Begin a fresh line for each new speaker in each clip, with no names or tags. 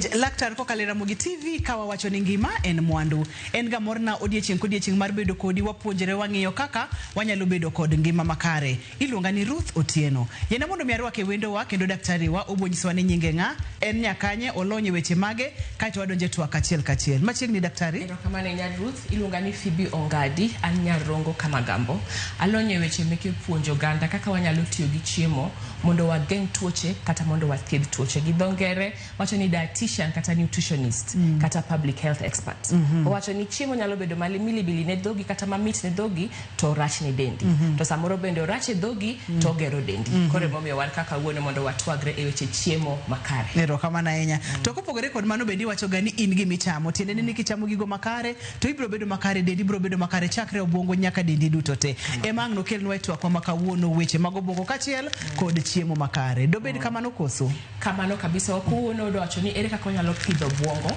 Penj Laktar kokalo e Ramogi TV ka wawacho ni ngima en mwandu. En ga morna odiechieng' kodiechieng' mar bedo kodi wapuonjre wang'iyo kaka wanyalo bedo kod ngima makare. Iluonga ni Ruth Otieno. Yiena mondo mi arwak e wendowa kendo daktari wa obo nyisowa ni nyinge ng'a, en nyakanye, olony e weche mage, kaeto wadonjo e twak achiel kachiel. Machiegni daktari.
Erokamano ahinya Ruth, iluonga ni Phoebe Ongadi, an nyar Rongo Kamagambo. Alony e weche meke puonjo oganda kaka wanyalo tiyo gi chiemo mondo wageng' tuoche kata mondo wathiedh tuoche. Gi dho ngere wacho ni dietitian kata nutritionist kata public health expert. Owacho ni chiemo nyalo bedo milibili ne dhogi kata mamit ne dhogi to orach ne dendi. To samoro bende orach e dhogi to ogero dendi. Koro emomiyo wan kaka kawuono mondo watwagre e weche chiemo makare.
Erokamano ahinya. To kopogore kod mano bende iwacho ga ni in gima ichamo. Tiende ni kichamo gigo makare to ibiro bedo makare, dendi biro bedo makare chakre obwongo nyaka dendi duto te. Ema ang' nokelnwa e twakwa ma kawuono weche mag obwongo kaachiel kod chiemo makare. Dobed kamano koso?
Kamano kabisa. Kawuono wadwa wacho ni ere kaka wanyalo pidho obwongo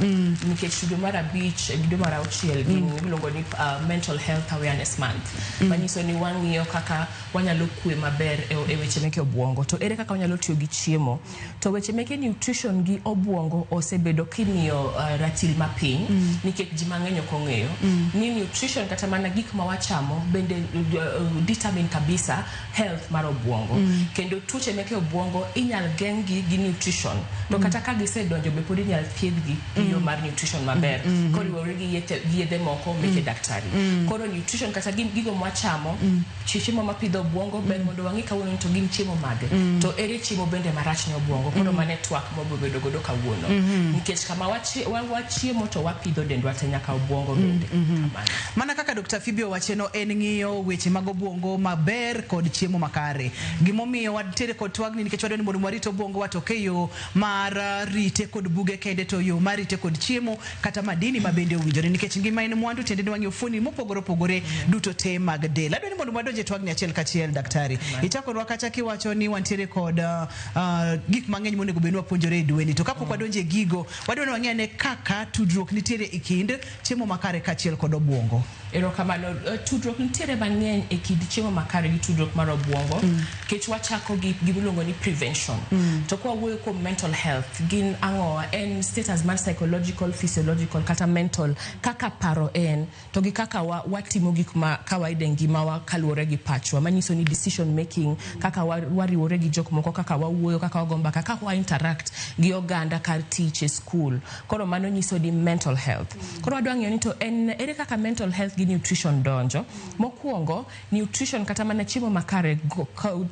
nikech dwe mar abich gi dwe mar auchiel gin iluongo ni Mental Health Awareness Month. Manyiso ni wang'iyo kaka wanyalo kwe maber e weche meke obwongo. To ere kaka wanyalo tiyo gi chiemo. To weche meke nutrition gi obwongo osebedo kimiyo ratil mapiny nikech ji mang'eny ok ong'eyo ni nutrition kata mana gik ma wachamo bende determine kabisa health mar obwongo. Kendo tuoche meke obwongo inyal geng'gi gi nutrition. To kata ka gisedonjo be pod inyal thiedhgi gi yo mar nutrition maber koriwore gi yedhe moko meke daktari. Koro nutrition kata gigo mwachamo, chiemo mapidho obwongo ber mondo wang'i kawuono ni to gin chiemo mage. To ere chiemo bende marach ne obwongo. Koro mano e twak mwabiro bedo godo kawuono. Nikech kama wachiemo to wapidho dendwa te nyaka obwongo bende. Kamano.
Mana kaka Dr. Phoebe owacheno en ng'iyo weche mag obwongo maber kod chiemo makare. Gimomiyo wantiere kod twagni nikech wadwa ni mondo warit obwongo wa to ok e yo mar rite kod buge kende to yo mar rite kod chiemo kata madini ma bende owinjore nikech ngima en mwandu tiende ni wang'iyo fuoni mopogore opogore duto te mag del. Adwa ni mondo wadonj e twagni achiel kachiel daktari. Ichakonwa kacha kiwacho ni wantiere kod gik mang'eny monego bed ni wapuonjore e dweni to kapok wadonjo e gigo wadwa ni wang'e ane kaka tudruok nitiere e kind chiemo makare kaachiel kod obwongo.
Erokamano. Tudruok nitiere mang'eny e kind chiemo makare gi tudruok mar obwongo nikech wachako gi gimiluongo ni prevention. To kwa wuoyo kuom mental health, gin ang'o? En status mar psychological, physiological kata mental kaka paro en to gi kaka watimo gik ma kawaida e ngimawa kaluwore gi pachwa manyiso ni decision making kaka wariwore gi jok moko kaka wawuoyo kaka wago mbaka kaka wa interact gi oganda kar tich e school. Koro mano nyiso ni mental health. Koro wadwa ng'iyo ni to en ere kaka mental health gi nutrition donjo. Mokwongo, nutrition kata mana chiemo makare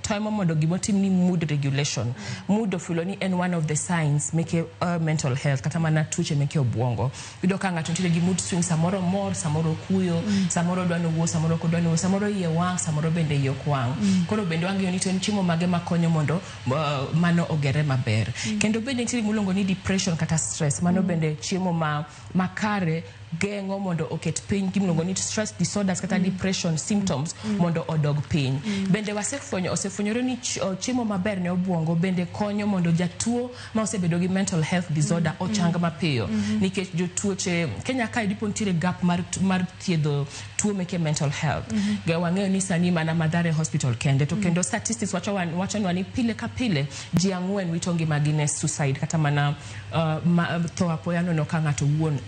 temo mondo gimotim ni mood regulation. Mood ofulo ni en one of the signs meke mental health kata mana tuoche meke obwongo. Iyudo ka ng'ato nitiere gi mood swing, samoro mor, samoro okuyo, samoro odwa nowuo, samoro ok odwa nowuo, samoro iye wang', samoro bende iye ok wang'. Koro bende wang'iyo ni to en chiemo mage makonyo mondo mano ogere maber. Kendo bende nitiere gimiluongo ni depression kata stress, mano bende chiemo makare geng'o mondo oket piny gimiluongo ni stress disorders kata depression symptoms mondo odog piny. Bende osefwenyore ni chiemo maber ne obwongo bende konyo mondo jatuo ma osebedo gi mental health disorder ochang mapiyo. Nikech jotuoche Kenya kae dipo nitiere gap mar thiedho tuo meke mental health. Ga wang'eyo ni sani mana Mathare Hospital kende to kendo statistics wachonwa ni pile ka pile ji 4 wito ngimagi ne suicide kata mana tho apoya nono ka ng'ato wuon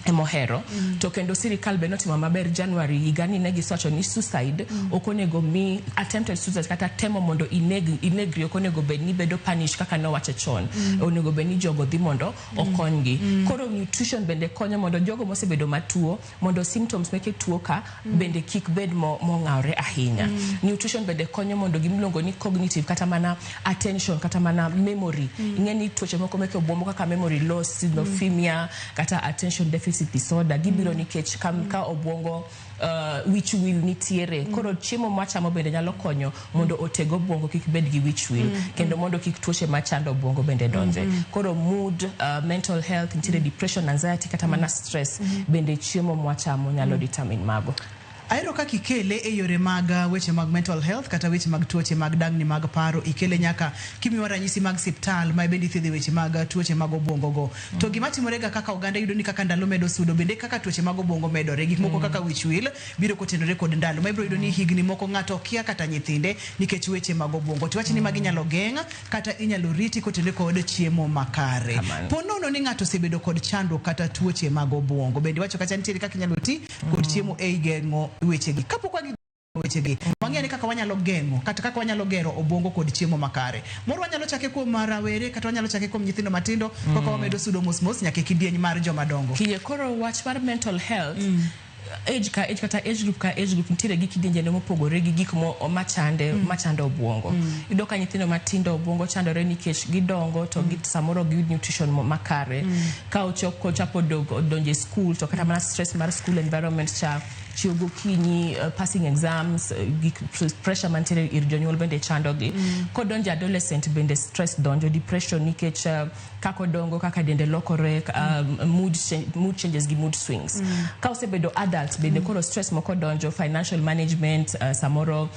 emohero. To kendo sirikal be notimo maber January higani ne gisewacho ni suicide ok onego mi attempted suicide kata temo mondo inegri ok onego bed ni bedo punish kaka nowacho chon. Onego bed ni jogo dhi mondo okonygi. Koro nutrition bende konyo mondo jogo mosebedo matuo mondo symptoms meke tuo ka bende kik bed mong'awre ahinya. Nutrition bende konyo mondo gimiluongo ni cognitive kata mana attention kata mana memory. Ing'e ni tuoche moko meke obwongo kaka memory loss, schizophrenia kata attention deficit disorder gibiro nikech ka obwongo wich wil nitiere. Koro chiemo mwachamo bende nyalo konyo mondo oteg obwongo kik bed gi wich wil kendo mondo kik tuoche machando obwongo bende donje. Koro mood, mental health, nitiere depression, anxiety kata mana stress bende chiemo mwachamo nyalo determine mago.
Ahero kaka ikele e yore mag weche mag mental health kata weche mag tuoche mag dang'ni mag paro. Ikele nyaka kimiwa ranyisi mag siptal ma bende ithiedhe weche mag tuoche mag obwongo go. To gima timore ga kaka oganda yudo ni kaka ndalo medo sudo bende kaka tuoche mag obwongo medore. Gik moko kaka wich wil biro kotenore kod ndalo. Ma ibiro yudo ni higni moko ng'ato okia kata nyithinde nikech weche mag obwongo. To wach ni magi inyalo geng' kata inyalo riti kotenore kod chiemo makare.
Kamano.
Po nono ni ng'ato osebedo kod chandruok kata tuoche mag obwongo. Bende iwacho kacha nitiere kaka inyalo ti kod chiemo ei geng'o wechegi. Kapok wagi wechegi, wang'eyo ni kaka wanyalo geng'o kata kaka wanyalo gero obwongo kod chiemo makare. Moro wanyalo chake kuom rawere kata wanyalo chake kuom nyithindo matindo kaka wamedo sudo mos mos nyaka e kidieny mar joma dongo.
Kiye koro wach mar mental health, age ka age kata age group ka age group nitiere gi kidienje mopogore gi gik mo machande machando obwongo. Iyudo ka nyithindo matindo obwongo chandore nikech gidongo to gi samoro ok giyud nutrition makare. Ka ochako donjo e school to kata mana stress mar school environment cha, chiew gokinyi, passing exams, gik pressure mantiere ir jonyuol bende chandogi. Kodonjo adolescent bende stress donjo, depression nikech kaka odongo, kaka dende lokore, mood changes gi mood swings. Ka osebedo adult bende koro stress moko donjo, financial management, samoro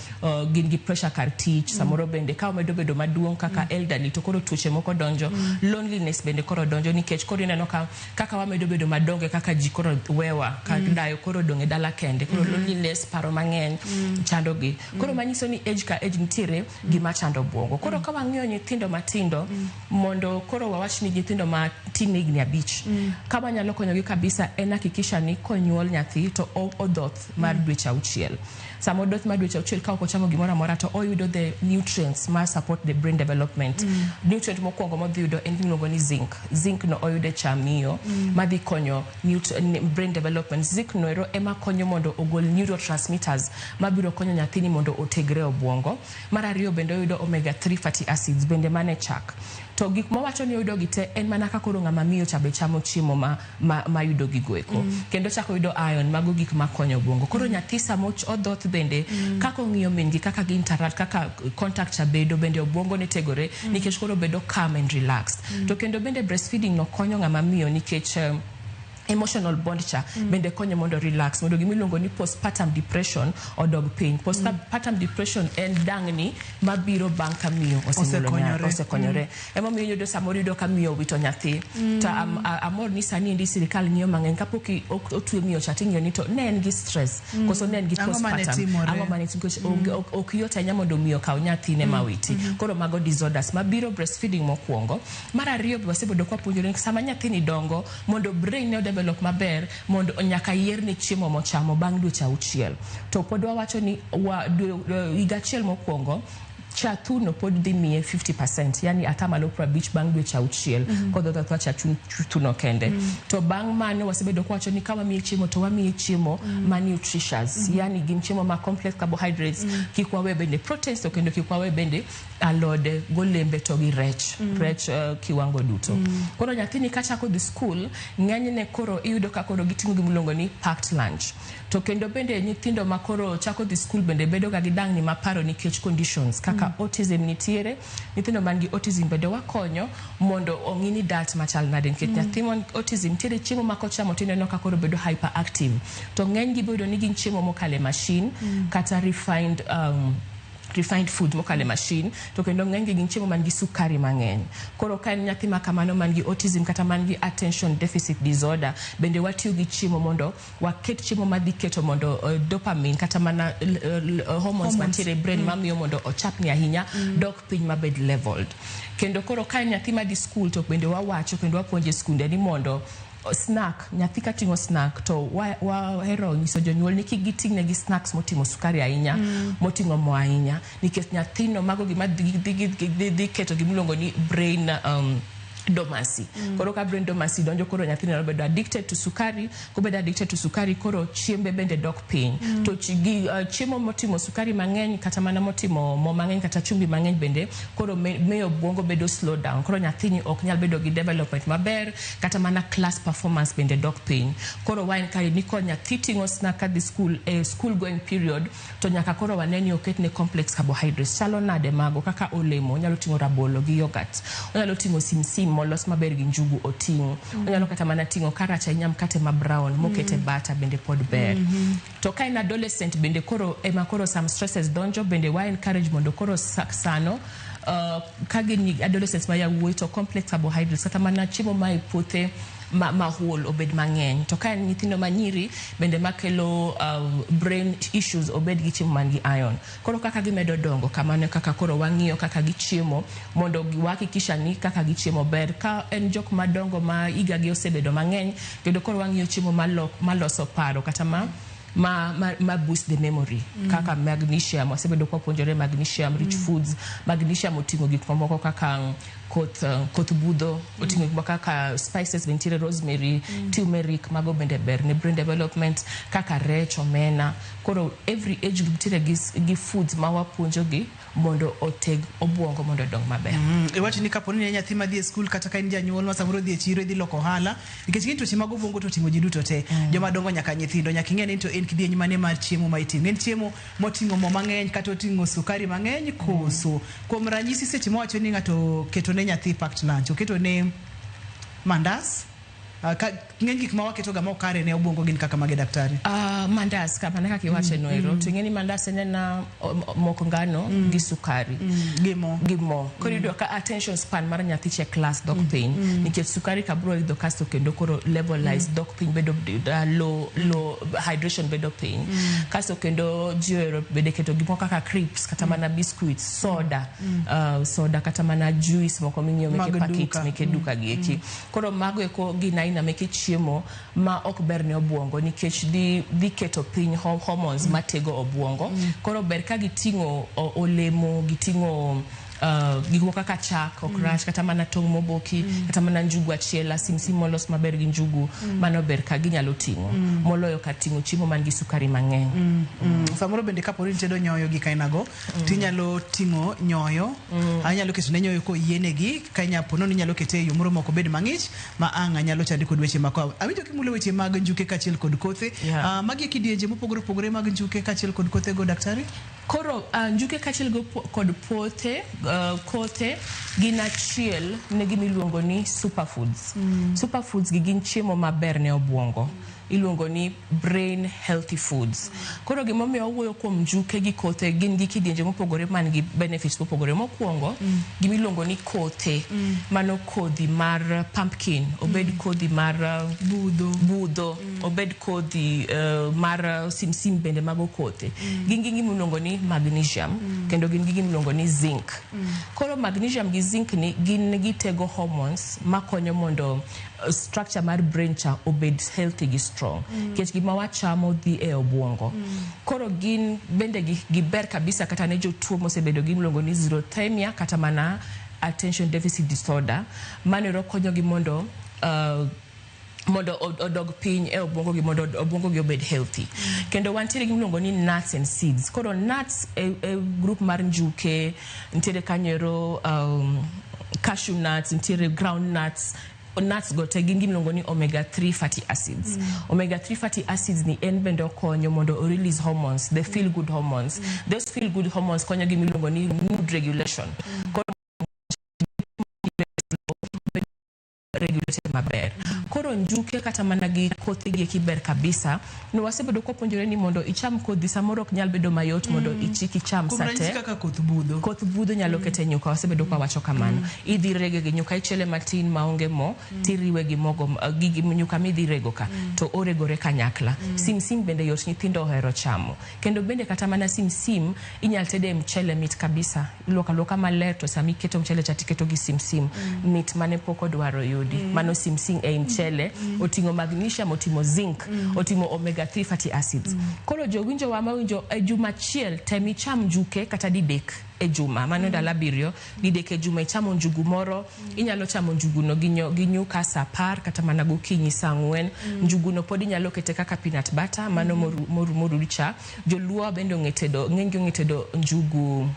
gin gi pressure kar tich, samoro bende ka omedo bedo maduong' kaka elderly to koro tuoche moko donjo, loneliness bende koro donjo nikech koro ineno ka kaka wamedo bedo madongo e kaka ji koro wewa, ka dayo koro odong' e dala kende, koro loneliness, paro mang'eny chandogi. Koro manyiso ni age ka age nitiere gima chando obwongo. Koro ka wang'iyo nyithindo matindo, mondo koro wawach ni nyithindo ma tin higni 5, kama nyalo konyogi kabisa en hakikisha ni konyuol nyathi to odhoth mar dweche 6. Sama odoth mar dweche 6 ka ok ochamo gimoro amora to oyudo the nutrients ma support the brain development. Nutrient mokwongo modhi yudo en gimiluongo ni zinc. Zinc no oyudo e cha miyo madhi konyo brain development. Zinc no ero ema konyo mondo ogol neurotransmitters mabiro konyo nyathini mondo otegre obwongo. Mar ariyo bende oyudo omega 3 fatty acids bende mane chak. To gik mawacho ni oyudo gi te en mana ka koro ng'ama miyo cha be chamo chiemo ma yudo gigo eko. Kendo chako yudo iron, mago gik makonyo obwongo. Koro nyathi sama odhoth bende kaka ong'iyo min gi, kaka gi interact, kaka contact cha bedo, bende obwongo ne tegore nikech koro bedo calm and relaxed. To kendo bende breastfeeding no konyo ng'ama miyo nikech emotional bond cha bende konyo mondo relax, mondo gimiluongo ni postpartum depression odog piny. Postpartum depression en dang'ni mabiro bang' ka miyo
osekonyore.
Osekonyore. Emomiyo iyudo samoro iyudo ka miyo owito nyathi. To amor ni sani endi sirikal ng'iyo mang'eny kapok otwe miyo cha ting'iyo ni to ne en gi stress koso ne en gi
Ang'o mane
postpartum.
timore?
Ang'o mane timore? Nikech ok yot ahinya mondo miyo okaw nyathine mawiti. Koro mago disorders mabiro breastfeeding mokwongo. Mar ariyo be wasebedo kwa puonjore ni sama nyathini dongo mondo brain ne odevelop maber mondo nyaka yierne chiemo mochamo bang' dweche 6. To pod wawacho ni higa achiel mokwongo cha thuno pod dhi miye 50%, yani atamalo 50 bang' dweche 6 kodhodho athoa cha thuno kende. To bang' mano wasebedo kwawacho ni ka wamiye chiemo to wamiye chiemo ma nutritious, yani gin chiemo ma complex carbohydrates, kik wawe bende proteins to kendo kik wawe bende alode golembe to gi rech, rech kiwango duto. Koro nyathini kachako dhi school, ng'enyne koro iyudo ka koro giting'o gimiluongo ni packed lunch. To kendo bende nyithindo ma koro chako dhi school bende bedo ga gi dang'ni maparo nikech conditions kaka autism nitiere. Nyithindo man gi autism bende wakonyo mondo ong'i ni diet machal nade nikech nyathi man autism nitiere chiemo ma kochamo tineno ka koro bedo hyperactive. To ng'eny gi bedo ni gin chiemo mokale machine kata refined food mokale machine, to kendo ng'eny gi gin chiemo man gi sukari mang'eny. Koro ka en nyathi ma kamano man gi autism kata man gi attention deficit disorder, bende watiyo gi chiemo mondo waket chiemo madhi keto mondo dopamine kata mana hormones mantiere e brain mamiyo mondo ochapni ahinya dok piny mabed leveled. Kendo koro ka en nyathi madhi school to bende wawacho kendo wapuonjo e skunde ni mondo snack, nyathi kating'o snack to wahero nyiso jonyuol ni kik giting'ne gi snacks moting'o sukari ahinya, moting'o mo ahinya, nikech nyathino mago gima dhi keto gimiluongo ni brain dormancy. Koro ka brain dormancy donjo, koro nyathino nyalo bedo addicted to sukari. Kobedo addicted to sukari, koro chiembe bende dok piny. To chiemo motimo sukari mang'eny kata mana motimo mo mang'eny kata chumbi mang'eny bende koro miyo obwongo bedo slow down. Koro nyathini ok nyal bedo gi development maber, kata mana class performance bende dok piny. Koro wa encourage ni ko nyathi ting'o snack kadhi school, school going period, to nyaka koro wane ni oketne complex carbohydrates. Chalo nade mago? Kaka olemo, onyalo ting'o rabolo gi yogurt, onyalo ting'o simsim. molos maber gi njugu oting'. Onyalo kata mana ting'o karach ahinya mkate ma brown mokete butter bende pod ber. To ka en adolescent bende koro ema koro some stresses donjo bende wa encourage mondo koro sano ka gin adolescents ma yawuoyi to complex carbohydrates kata mana chiemo ma e puothe ma whole obed mang'eny. To ka en nyithindo manyiri bende makelo brain issues obed gi chiemo man gi iron. Koro kaka gimedo dongo kamano e kaka koro wang'iyo kaka gichiemo mondo wahakikisha ni kaka gichiemo ber. Ka en jok madongo ma higa gi osebedo mang'eny kendo koro wang'iyo chiemo maloso paro kata ma boost the memory kaka magnesium. Wasebedo kwa puonjore magnesium rich foods. Magnesium oting'o gik mamoko kaka koth budho, oting'o gik moko kaka spices be nitiere, rosemary, turmeric, mago bende ber ne brain development, kaka rech, omena. Koro every age group nitiere gi foods ma wapuonjogi mondo oteg obuongo mondo odong maber.
Iwacho ni kapo ni en nyathi madhi e skul kata ka in janyuol ma samoro dhi e chiro idhi loko ohala nikech gin tuoche mag obuongo to oting'o ji duto te, joma dongo nyaka nyithindo. Nyaka ing'e ni to en kidieny mane mar chiemo ma iting'o, en chiemo moting'o mo mang'eny kata oting'o sukari mang'eny koso. Kuom ranyisi, seche mawacho ni ng'ato keto ne nyathi packed lunch, oketo ne mandas, ka ng'eny gik ma waketo ga ma ok kare ne obuongo gin kaka mage, daktari?
Mandas kamano kaka iwache no ero, to ing'e ni mandas en ena mok ngano gi sukari
gi mo.
Gi mo. Koro iyudo ka attention span mar nyathi cha e class dok piny nikech sukari ka bro idho kasto kendo koro levelize dok piny bedo low hydration bedo piny. Kasto kendo ji ohero bende keto gik moko kaka crisps kata mana biscuits, soda kata mana juice moko ming'iewo meke
mag
packet
duka.
Meke duka gi eki. Koro mago eko gin aina meke chiemo ma ok ber ne obuongo nikech dhi keto piny hormones matego obuongo. Koro ber ka giting'o olemo, giting'o gik moko kaka chak ok rach, kata mana tong' moboki, kata mana njugu achiela, simsim molos maber gi njugu, mano ber ka ginyalo ting'o moloyo kar ting'o chiemo man gi sukari mang'eny.
Samoro bende kapo ni itedo nyoyo gi kainago, tinyalo ting'o nyoyo, anyalo keto ne nyoyo koyienegi ka po nono inyalo kete e yo moro mok obed mang'ich ma ang' anyalo chandi kod weche mako. Awinjo kimulo weche mag njuke kaachiel kod kothe. Magi e kidienje mopogore opogore mag njuke kaachiel kod kothe go, daktari?
Koro njuke kaachiel kod puothe, kothe gin achiel ne gimiluongo ni superfoods. Superfoods gi gin chiemo maber ne obuongo. Iluongo ni brain healthy foods. Koro gimomiyo wawuoyo kuom njuke gi kothe, gin gi kidienje mopogore man gi benefits mopogore. Mokwongo, gimiluongo ni kothe, mano kodhi mar pumpkin, obed kodhi mar
budho,
budho, obed kodhi mar simsim bende mago kothe. Gin gi gimiluongo ni magnesium, kendo gin gi gimiluongo ni zinc. Koro magnesium gi zinc ni gin gitego hormones makonyo mondo structure mar brain cha obed healthy gi strong. Nikech gima wachamo dhi e obuongo. Koro gin bende giber kabisa kata ne jotuo mosebedo gi miluongo ni xerostomia kata mana attention deficit disorder. Mano ero konyogi mondo odog piny e obuongo gi mondo obuongo gi obed healthy. Kendo wantiere gi miluongo ni nuts and seeds. Koro nuts e group mar njuke, nitiere kanyo ero cashew nuts, nitiere ground nuts, nuts go te gin gimiluongo ni omega 3 fatty acids. Omega 3 fatty acids ni en bende okonyo mondo o release hormones, the feel good hormones. Those feel good hormones konyo gimiluongo ni mood regulation. Koro regulated maber. Koro njuke kata mana gi kothe gi eki ber kabisa. No wasebedo kwapuonjore ni mondo icham kodhi samoro ok nyal bedo mayot mondo ichik icham
Kuom ranyisi
sate.
Kaka koth budho.
Koth budho nyalo kete nyuka, wasebedo kwa wacho kamano. Idhi rege gi nyuka, ichiele matin maonge mo, tiriwe gi mogo gi nyuka midhi rego ka, to oregore kanyakla. Simsim bende yot, nyithindo ohero chamo. Kendo bende kata mana simsim inyal tede e mchele, mit kabisa. Iluoko aluoka maler to sama iketo mchele cha tiketo gi simsim, mit mane pok odwaro yudi. Mano simsim ei mchele, oting'o magnesium, oting'o zinc, oting'o omega 3 fatty acids. Koro jowinjo wa mawinjo e juma achiel tem icham njuke kata didek e juma, mano ndalo 7, didek e juma ichamo njugu moro, inyalo chamo njugu no gi nyuka saa 10 kata mana gokinyi saa 4. Njugu no pod inyalo kete kaka peanut butter, mano moru cha. Joluo bende ong'e tedo, ng'eny gi ong'e tedo njugu.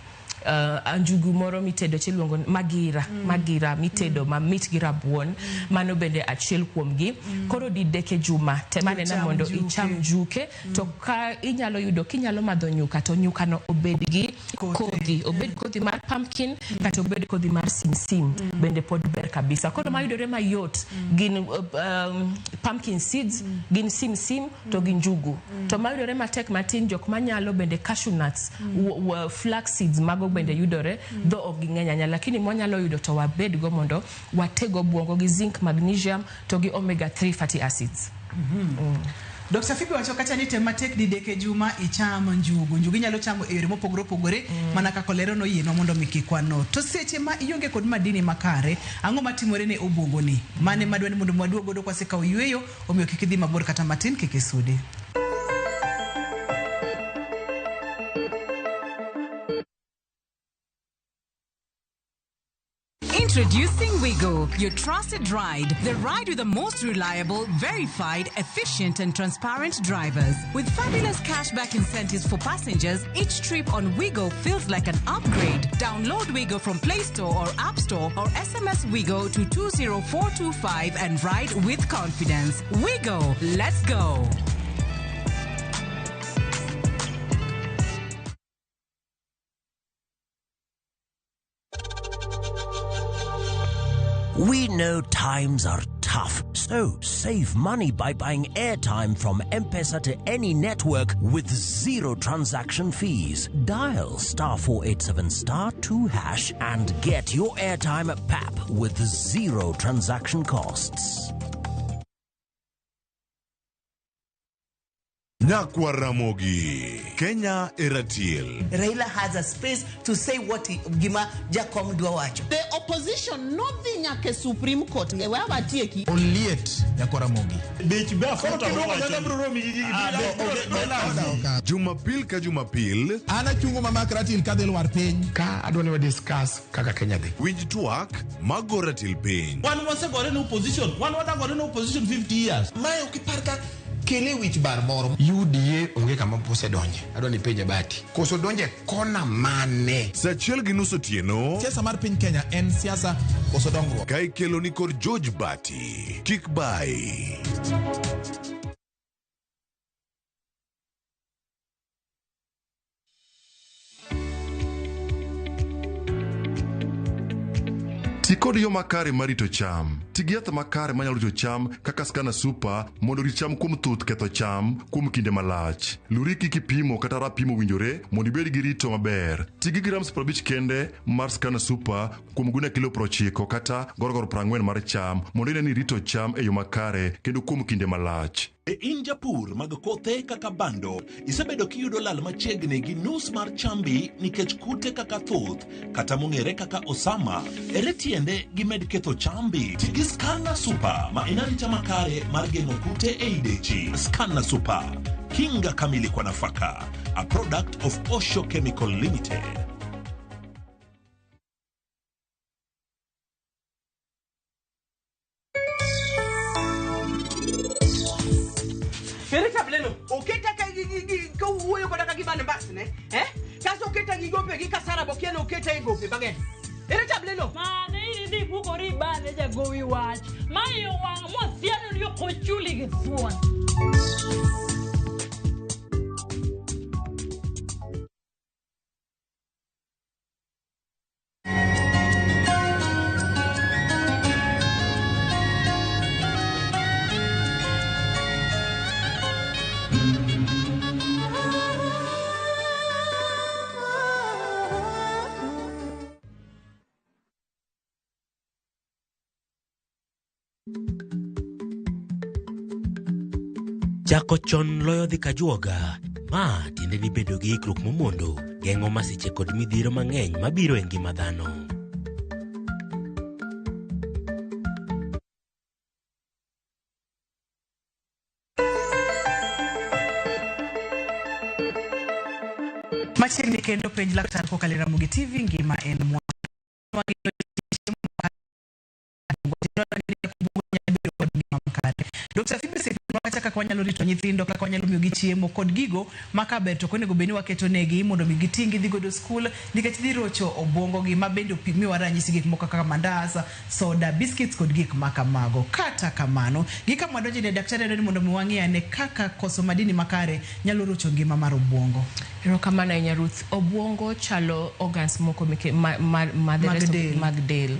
njugu moro mitedo chiluongo ni magira magira mitedo mamit gi rabuon mano bende achiel kuomgi koro didek e juma tem anena
Icham
mondo
njuke.
icham njuke to ka inyalo yudo kinyalo madho nyuka to nyuka no obed gi
Kothe.
kodhi obed kodhi mar pumpkin kata obed kodhi mar simsim bende pod ber kabisa koro mayudore mayot gin pumpkin seeds gin simsim to gi njugu to mayudore matek matin jok manyalo bende cashew nuts flax seeds mago bende yudore dho ok ging'eny ahinya lakini mwanyalo yudo to wabed go mondo wateg obwongo gi zinc magnesium to gi omega 3 fatty acids
Dr. Phoebe wacho kacha ni tem matek didek e juma icham njugu. Njugu inyalo chamo e yore mopogore opogore mana kaka olero noyienwa mondo mi kik wano. To seche ma ionge kod madini makare, ang'o matimore ne obwongoni? Mane madwa ni mondo waduog godo kwasekawo yueyo, omiyo kik idhi mabor kata matin kik isudi.
Introducing Wigo, your trusted ride. The ride with the most reliable, verified, efficient, and transparent drivers. With fabulous cashback incentives for passengers, each trip on Wigo feels like an upgrade. Download Wigo from Play Store or App Store or SMS Wigo to 20425 and ride with confidence. Wigo, let's go.
We know times are tough, so save money by buying airtime from M-Pesa to any network with zero transaction fees. Dial star 487 star 2 hash and get your airtime at PAP with zero transaction costs.
Nyakwar Ramogi, Kenya e ratil.
Raila has a space to say what he, gima Jakom dwa wacho.
The opposition nodhi nyaka e Supreme Court e we awatieki.
Oliet nyakwar Ramogi.
Jumapil ka Jumapil,
An achungo mamak ratil kadhi lwar piny.
Ka adwa ni wa discuss kaka Kenya dhi.
Winj twak mago ratil piny.
Wan wasegore ne opposition, wan wadagore ne opposition 50 years.
Mae ok ipar ka kele wich bar moro.
UDA onge kama osedonje. Adwa ni penje Bati. Koso donje kona mane?
Saa achiel gi nus otieno,
Siasa mar piny Kenya en siasa koso dongruok.
ka ikelo ni kod George Bati. Kik bai. Ti kod yo makare mar rito cham. Ti gi yath makare manyalo rito cham kaka Scana Super mondo orit cham kuom thuth ketho cham kuom kinde malach. Luri kik ipimo kata rapim owinjore mondo ibed gi rito maber. Ti gi grams 50 kende mar Scana Super kuom gunia kilo 90 kata gorogoro 40 mar cham mondo ine ni irito cham e yo makare kendo kuom kinde malach.
Be in japur mag kothe kaka bando, isebedo kiyudo lal machiegni gi nus mar chambi nikech kute kaka thuth kata mong'ere kaka osama? Ere tiende gimed ketho chambi? Ti gi Scanna Super ma en arita makare mar geng'o kute ei dechi. Scanna Super, kinga kamili kwa nafaka. A product of Osho Chemical Limited.
Ere tableno oketa ka ka wuoyo koda ka gibane mbasne eh kaso oketa gi gope gi kasara bokia no oketa e gope bang'e ere tableno
Mane in idhi bukori ibane jagowi wach. Ma iye owang' mothiano ni ok ochuli gi thuon.
Chako chon loyo dhi kajuoga. Ma tiende ni bedo gi ikruok momondo geng'o masiche kod midhiero mang'eny mabiro e ngima dhano.
Machiegni kendo penj laktar kokalo e Ramogi TV ngima en mwa. Dr. Phoebe Sefu kaka kaka wanyalo rito nyithindo, kaka wanyalo miyogi chiemo kod gigo ma kaber to ok onego bed ni waketo negi mondo mi giting' gidhi godo skul nikech dhi rocho obwongo gi ma bende miwa ranyisi gik moko kaka mandas, soda, biscuits kod gik ma kamago. Kata kamano, gi kama wadonje ne daktari adwaro ni mondo mi wang'i ane kaka koso madini makare nyalo rocho ngima mar obwongo.
Erokamano ahinya Ruth. Obwongo chalo organs moko meke, ma the
Mag
rest of
del.
Mag del.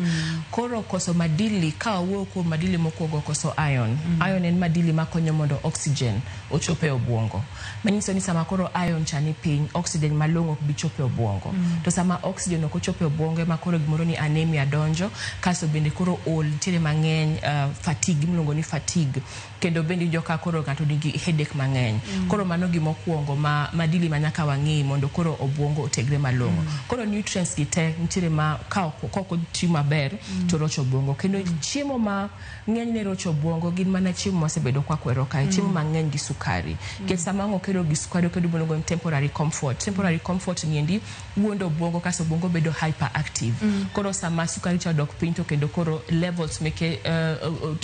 Koro koso madili, ka wawuoyo kuom madili mokwongo koso iron. Iron en madili makonyo mondo oxygen ochop e obwongo. Manyiso ni sama koro iron cha ni piny, oxygen malong'o ok bi chopo e obwongo. To sama oxygen ok ochopo e obwongo ema koro gimoro ni anemia donjo, kasto bende koro ol nitiere mang'eny, fatigue, gimiluongo ni fatigue. Kendo bende iwinjo ka koro ng'ato nigi headache mang'eny. Koro mano gimokwongo ma madili ma nyaka wang'i mondo koro obwongo otegre malong'o. Koro nutrients gi te nitiere ma ka ok oti maber to rocho obwongo. Kendo chiemo ma ng'enyne rocho obwongo gin mana chiemo mwasebedo kwakwero kae, chiemo mang'eny gi sukari. Nikech sama ang' okedo gi sukari okedo gimiluongo ni temporary comfort. Temporary comfort ni endi wuondo obwongo kasto obwongo bedo hyperactive. Koro sama sukari cha odok piny to kendo koro levels meke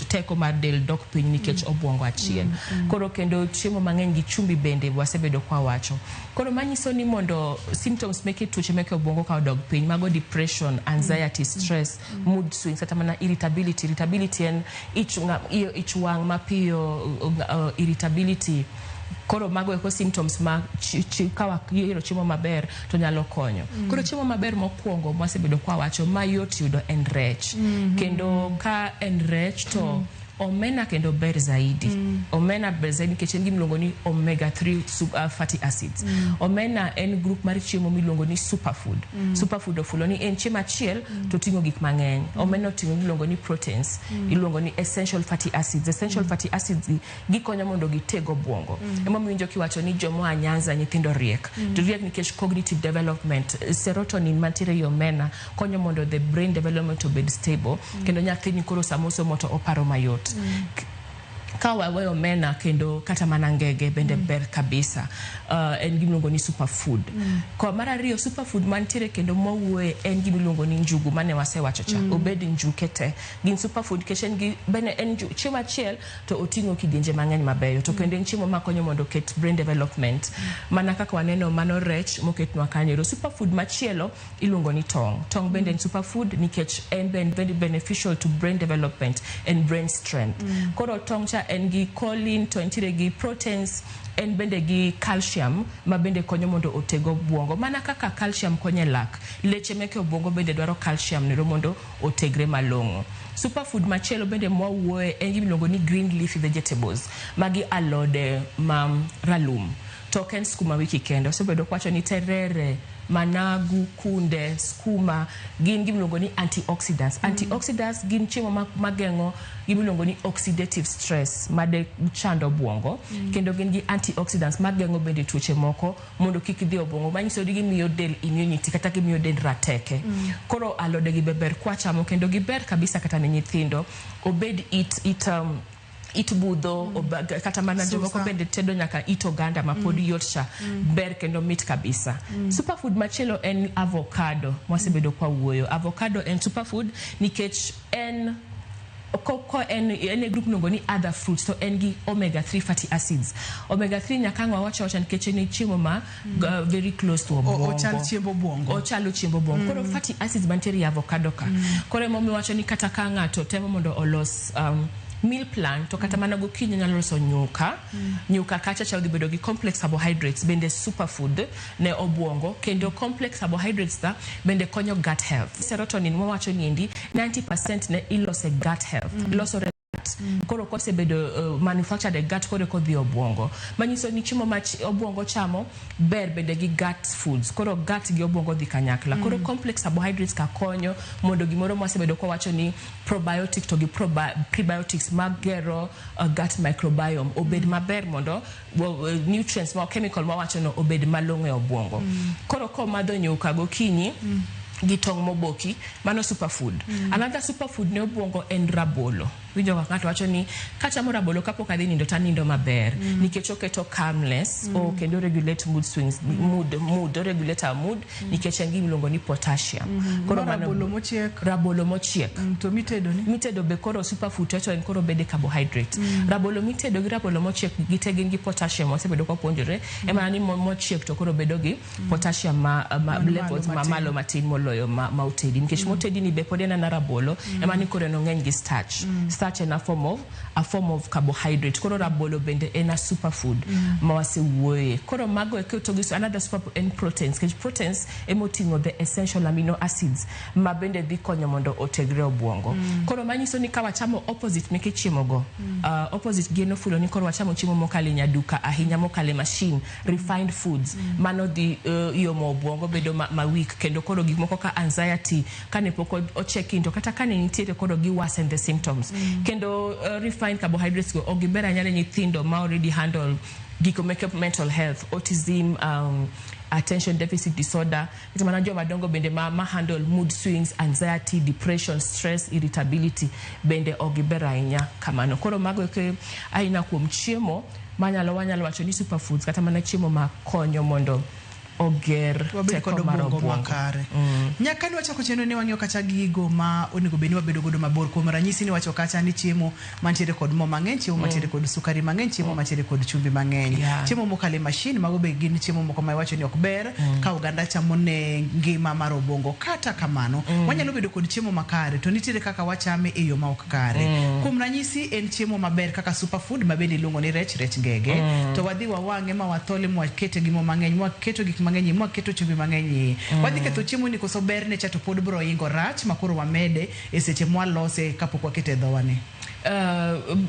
teko mar del dok piny nikech obwongo achiel. Koro kendo chiemo mang'eny gi chumbi bende wasebedo kwawacho. Koro manyiso ni mondo symptoms meke tuoche meke obwongo ka odok piny, mago depression, anxiety, stress, mood swings, kata mana irritability. Irritability en ich wang' mapiyo, irritability. Koro mago eko symptoms ma ka wayiero chiemo maber to nyalo konyo. Koro chiemo maber mokwongo mwasebedo kwawacho mayot yudo en rech. Kendo ka en rech to omena kendo ber zaidi. Omena ber zaidi nikech en gima iluongo ni omega 3 fatty acids. Omena en group mar chiemo miluongo ni superfood. Superfood ofulo ni en chiemo achiel to ting'o gik mang'eny. Omena oting'o gimiluongo ni proteins, iluongo ni essential fatty acids. Essential fatty acids gi gikonyo mondo giteg obwongo. Emomiyo iwinjo kiwacho ni jomoa Nyanza nyithindo riek. To riek nikech cognitive development, serotonin mantiere ei omena konyo mondo the brain development obed stable. Kendo nyathini koro sama osomo to oparo mayot. Ka waweyo omena kendo kata mana ngege bende ber kabisa. En gimiluongo ni superfood. Ko mar ariyo superfood mantiere kendo mwawuoye en gimiluongo ni njugu mane wasewacho cha. Obed njuke te. Gin superfood nikech en gi bende en chiemo achiel to oting'o kidienje mang'eny mabeyo. To kendo en chiemo makonyo mondo oket brain development. Mana kaka waneno mano rech moketnwa kanyo ero. Superfood machielo iluongo ni tong'. Tong' bende en superfood nikech en ben very beneficial to brain development and brain strength. Koro tong' cha en gi choline to entiere gi proteins, en bende gi calcium ma bende konyo mondo oteg obwongo. Mana kaka calcium konyo e lak, leche meke obwongo bende dwaro calcium nero mondo otegre malong'o. Superfood machielo bende mwawuoye en gima iluongo ni green leafy vegetables. Magi alode ma ralum. To ok en skuma wiki kende. Osebedo kwacho ni terere, managu, kunde, skuma gin gima iluongo ni antioxidants. Antioxidants gin chiemo mageng'o gima iluongo ni oxidative stress made chando obwongo. Kendo gin gi antioxidants mageng'o bende tuoche moko mondo kik dhi obwongo. Manyiso ni gimiyo del immunity kata gimiyo del rateke. Koro alode gi be ber kwachamo kendo giber kabisa kata ne nyithindo. Obed it budho, kata mana jomoko bende tedo nyaka it oganda ma pod yot cha. Ber kendo mit kabisa. Superfood machielo en avocado mwasebedo kwa wuoyo. Avocado en superfood nikech en ko en e group miluongo ni other fruits to en gi omega 3 fatty acids. Omega 3 nyaka ang' wawacho wacha nikech en chiemo ma very close to obwongo.
Ochal chiemb obwongo.
Ochalo chiemb obwongo. Koro fatty acids mantiere e avocado ka. Koro emomiyo wacho ni kata ka ng'ato temo mondo olos meal plan to kata mana gokinyi nyalo loso nyuka. Nyuka kacha cha odhi bedo gi complex carbohydrates bende superfood ne obwongo kendo complex carbohydrates da bende konyo gut health. Serotonin mwawacho ni endi 90% ne ilose gut health. Losore Koro kosebedo manufactured e gut koro kodhi obwongo. Manyiso ni chiemo ma obwongo chamo ber bende gi gut foods. Koro gut gi obwongo dhi kanyakla. Koro complex carbohydrates ka konyo mondo gimoro mwasebedo kwawacho ni probiotic to gi prebiotics magero gut microbiome obed maber mondo nutrients ma chemical mawacho no obed malong'o e obwongo. Koro komadho nyuka gokinyi gi tong' moboki, mano superfood. Another superfood ne obwongo en rabolo. Winjo kaka ng'ato wacho ni kachamo rabolo kapok adhi nindo tanindo maber nikech oketo calmness o kendo regulate mood swings, mood o regulate our mood nikech en gima iluongo ni potassium.
Koro rabolo mochiek.
Rabolo mochiek.
To mitedo ni?
Mitedo be koro superfood to en koro bede carbohydrate. Rabolo mitedo gi rabolo mochiek gite gin gi potassium wasebedo ka wapuonjore. Ema ni mochiek to koro bedo gi potassium ma levels ma malo matin moloyo ma otedi nikech motedi ni be pod en ana rabolo ema ni koro en ong'eny gi starch. Starch en a form of carbohydrate. Koro rabolo bende en a superfood ma wasewuoye. Koro mago eko to gi another super en proteins nikech proteins emoting'o the essential amino acids ma bende dhi konyo mondo otegre obwongo. Koro manyiso ni ka wachamo opposite meke chiemo go, opposite gi en ofulo ni koro wachamo chiemo mokale nyaduka ahinya, mokale machine, refined foods, mano dhi yomo obwongo bedo ma weak kendo koro gik moko ka anxiety kane pok o check in to kata kane nitiere koro gi worsen the symptoms. Kendo refined carbohydrates go ok giber ahinya ne nyithindo ma already handle gigo meke mental health, autism, attention deficit disorder, kata mana joma dongo bende ma handle mood swings, anxiety, depression, stress, irritability bende ok giber ahinya kamano. Koro mago eke aina kuom chiemo manyalo wanyalo wacho ni superfoods kata mana chiemo makonyo mondo oger
wabed
teko
kod
mar
obwongo
obwongo.
Makare. Nyaka ni wachako chenro ni wang'iyo kacha gigo ma onego bed ni wabedo godo mabor. Kuom ranyisi ni wacho kacha ni chiemo mantiere kod mo mang'eny, chiemo mantiere kod sukari mang'eny, chiemo mantiere kod chumbi mang'eny, chiemo mokalo e mashin, mago be gin chiemo moko ma iwacho ni ok ber ka oganda chamo ne ngima mar obwongo. Kata kamano, wanyalo bedo kod chiemo makare to nitiere kaka wachame e yo ma ok kare. Kuom ranyisi, en chiemo maber kaka superfood ma bende iluongo ni rech ngege, to wadhi wawang'e ma wathole ma wakete gi mo mang'eny, ma waketo gik mang'eny, ma waketo chumbi mang'eny iye. Wadhi ketho chiemo ni koso berne cha to pod biro ingo rach ma koro wamede e seche mwalose kapok wakete e dhowa ni?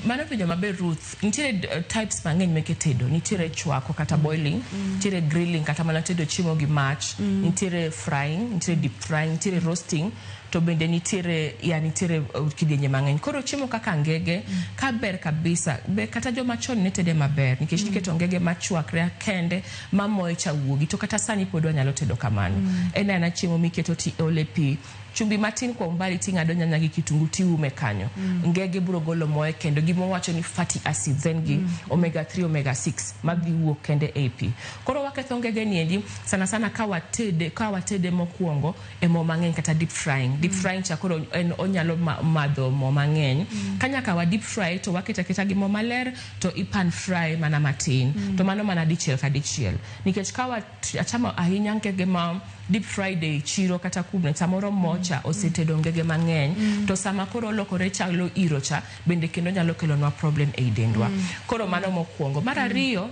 Mano penjo maber, Ruth. Nitiere types mang'eny meke tedo. Nitiere chwako kata boiling, nitiere grilling kata mana tedo chiemo gi mach, nitiere frying, nitiere deep frying, nitiere roasting, to bende nitiere ya nitiere kidienje mang'eny. Koro chiemo kaka ngege ka ber kabisa, be kata joma chon ne tede maber nikech niketo ngege machwakre kende ma moye cha wuogi, to kata sani pod wanyalo tedo kamano. En aena chiemo miketo ti ole pi, chumbi matin kwa umbali, ting'ado nyanya gi kitungu tiume kanyo. Ngege biro golo moye kendo gima wacho ni fatty acids en gi omega 3, omega 6 madhi wuok kende ei pi. Koro waketho ngege ni endi sana sana ka watede mokwongo e mo mang'eny kata deep frying. Deep frying cha koro en onyalo madho mo mang'eny. Ka nyaka wa deep fry to waketo aketa gi mo maler to i pan fry mana matin, to mano mana dichiel ka dichiel nikech ka wachamo ahinya ngege ma deep fried e chiro kata kumne samoro mocha osetedo ngege mang'eny, to sama koro olokore chalo iro cha bende kendo nyalo kelonwa problem ei dendwa. Koro mano mokwongo. Mar ariyo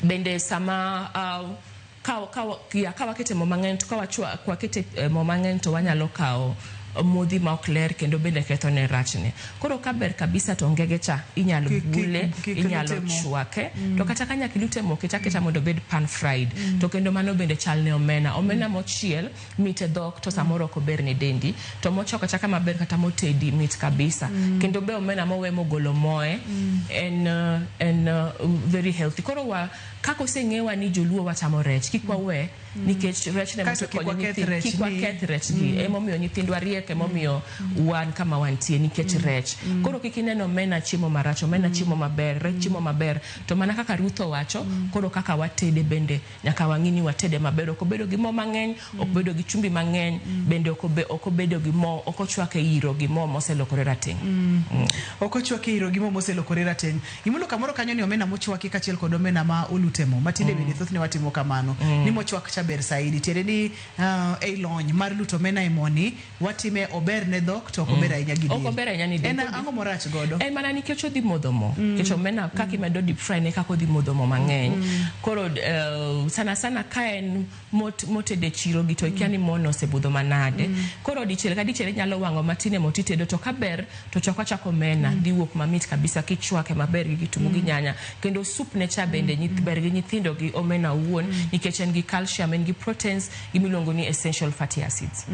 bende sama ya, ka wakete mo mang'eny to ka wakete mo mang'eny to wanyalo kawo modhi ma ok ler kendo bende ketho ne rachne. Koro ka ber kabisa to ngege cha inyalo bule,
kik
inyalo
lute mo.
Chwake, to kata ka nyaka ilute mo, ket aketa mondo obed pan fried. To kendo mano bende chal ne omena. Omena mochiel mit e dhok to samoro ok ober ne dendi, to mochwak achaka maber kata motedi mit kabisa. Kendo be omena mowe mogolo moe en very healthy. Koro wa kaka oseng'ewa ni joluo wachamo rech, kik wawe nikech rech ne
Kaeto kik
mosekonyo
waketh
nyithind
rech
kik waketh rech gi. Emomiyo nyithindwa riek, emomiyo wan kama wantie nikech rech. Koro kik ineno omena chiemo marach, omena chiemo maber, rech chiemo maber. To mana kaka Ruth owacho, koro kaka watede bende nyaka wang'i ni watede maber, ok obedo gi mo mang'eny, ok obedo gi chumbi mang'eny, bende ok obedo gi mo, ok ochwake iro gi mo moselokore rateng'.
Ok ochwaki iro gi mo moselokore rateng'. Imulo kamoro kanyo ni omena mochwaki kaachiel kod omena ma olute mo matinde bende thothne watimo kamano ni mochwak cha ber saidi. Tiende ni ei lony mar luto omena e moni watime ober ne dhok to ok ober ahinya gi del.
Ok ober ahinya ni del.
En ang'o morach godo?
En mana nikech odhi modho mo, nikech omena kaka imedo deep fry ne kaka odhi modho mo mang'eny. Koro sana sana ka en motede chiro gi to ikia ni mono osebudho manade. Koro dichiel ka dichiel inyalo wang'o matin e mo titedo, to kaber to chwako achaka omena dhi wuok mamit kabisa kichwake maber gi kitungu gi nyanya. Kendo soup ne cha bende ber gi nyithindo gi omena owuon nikech en gi calcium, en gi proteins gi miluongo ni essential fatty acids.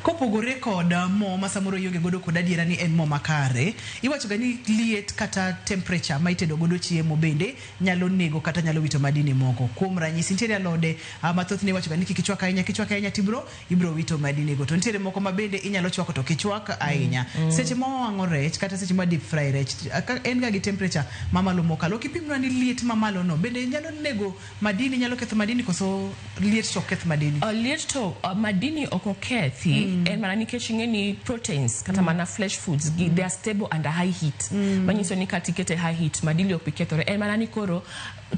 Kopogore kod mo ma samoro ionge godo kod adiera ni en mo makare, iwacho ga ni liet kata temperature ma itedo godo chiemo bende nyalo nego kata nyalo wito madini moko. Kuom ranyisi nitiere alode ma thothne iwacho ga ni kik ichwak ahinya, kichwak ahinya tibro ibro wito madini go. To nitiere moko ma bende inyalo chwako to ok ichwak ahinya. Seche ma wawang'o rech kata seche ma deep fry rech, ka en ga gi temperature mamalo mokalo. Ok ipimnwa ni liet mamalo no bende nyalo nego madini, nyalo ketho madini koso liet to ok keth madini?
Liet to madini ok okethi en mana nikech ing'e ni proteins kata mana flesh foods gi, they are stable under high heat manyiso ni kata ikete high heat madini ok bi kethore en mana ni koro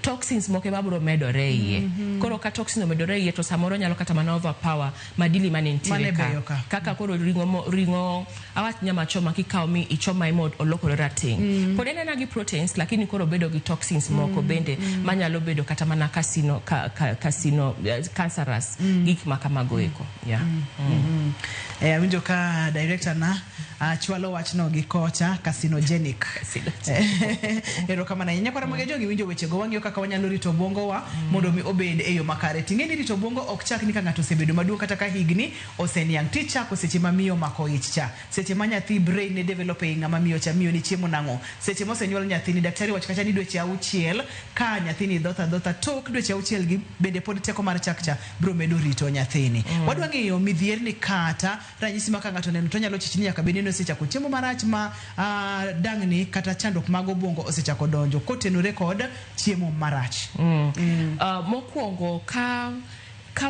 toxins moko ema biro medore e iye koro ka toxin omedore e iye to samoro nyalo kata mana overpower madili mane nitiere
Mane
ka
beyo ka.
kaka koro ring'o ring'o awach nyama choma kikawo mi ichoma mo olokore rateng' pod en ena gi proteins lakini koro obedo gi toxins moko bende manyalo bedo kata mana carcino, ka, ka, carcino, cancerous gik ma kamago eko yeah.
Awinjo ka director na chwalo wachno gi kocha carcinogenic. Erokamano ahinya. Nyakwara Moge Jogi winjo wechego wang'iyo kaka wanyalo rito obwongowa mondo mi obed e yo makare. Ting'e ni rito obwongo ok chak ni ka ng'ato osebedo maduong' kata ka higni oseniang'. Tichako seche ma miyo omako ich cha. Seche ma nyathi brain ne develop ei ng'ama miyo cha, miyo ni chiemo nang'o? Seche mosenyuol nyathini, daktari wacho kacha ni dweche auchiel ka nyathini dhoth adhotha tok dweche auchiel gi bende pod teko mar chak cha bro medo rito nyathini. Wadwa ng'eyo midhierni kata ranyisi ma ka ng'ato oneno to onyalo chich ni nyaka bed ni osechako chiemo marach ma dang'ni kata chandruok mag obwongo osechako donjo kotenore kod chiemo marach.
Mokwongo ka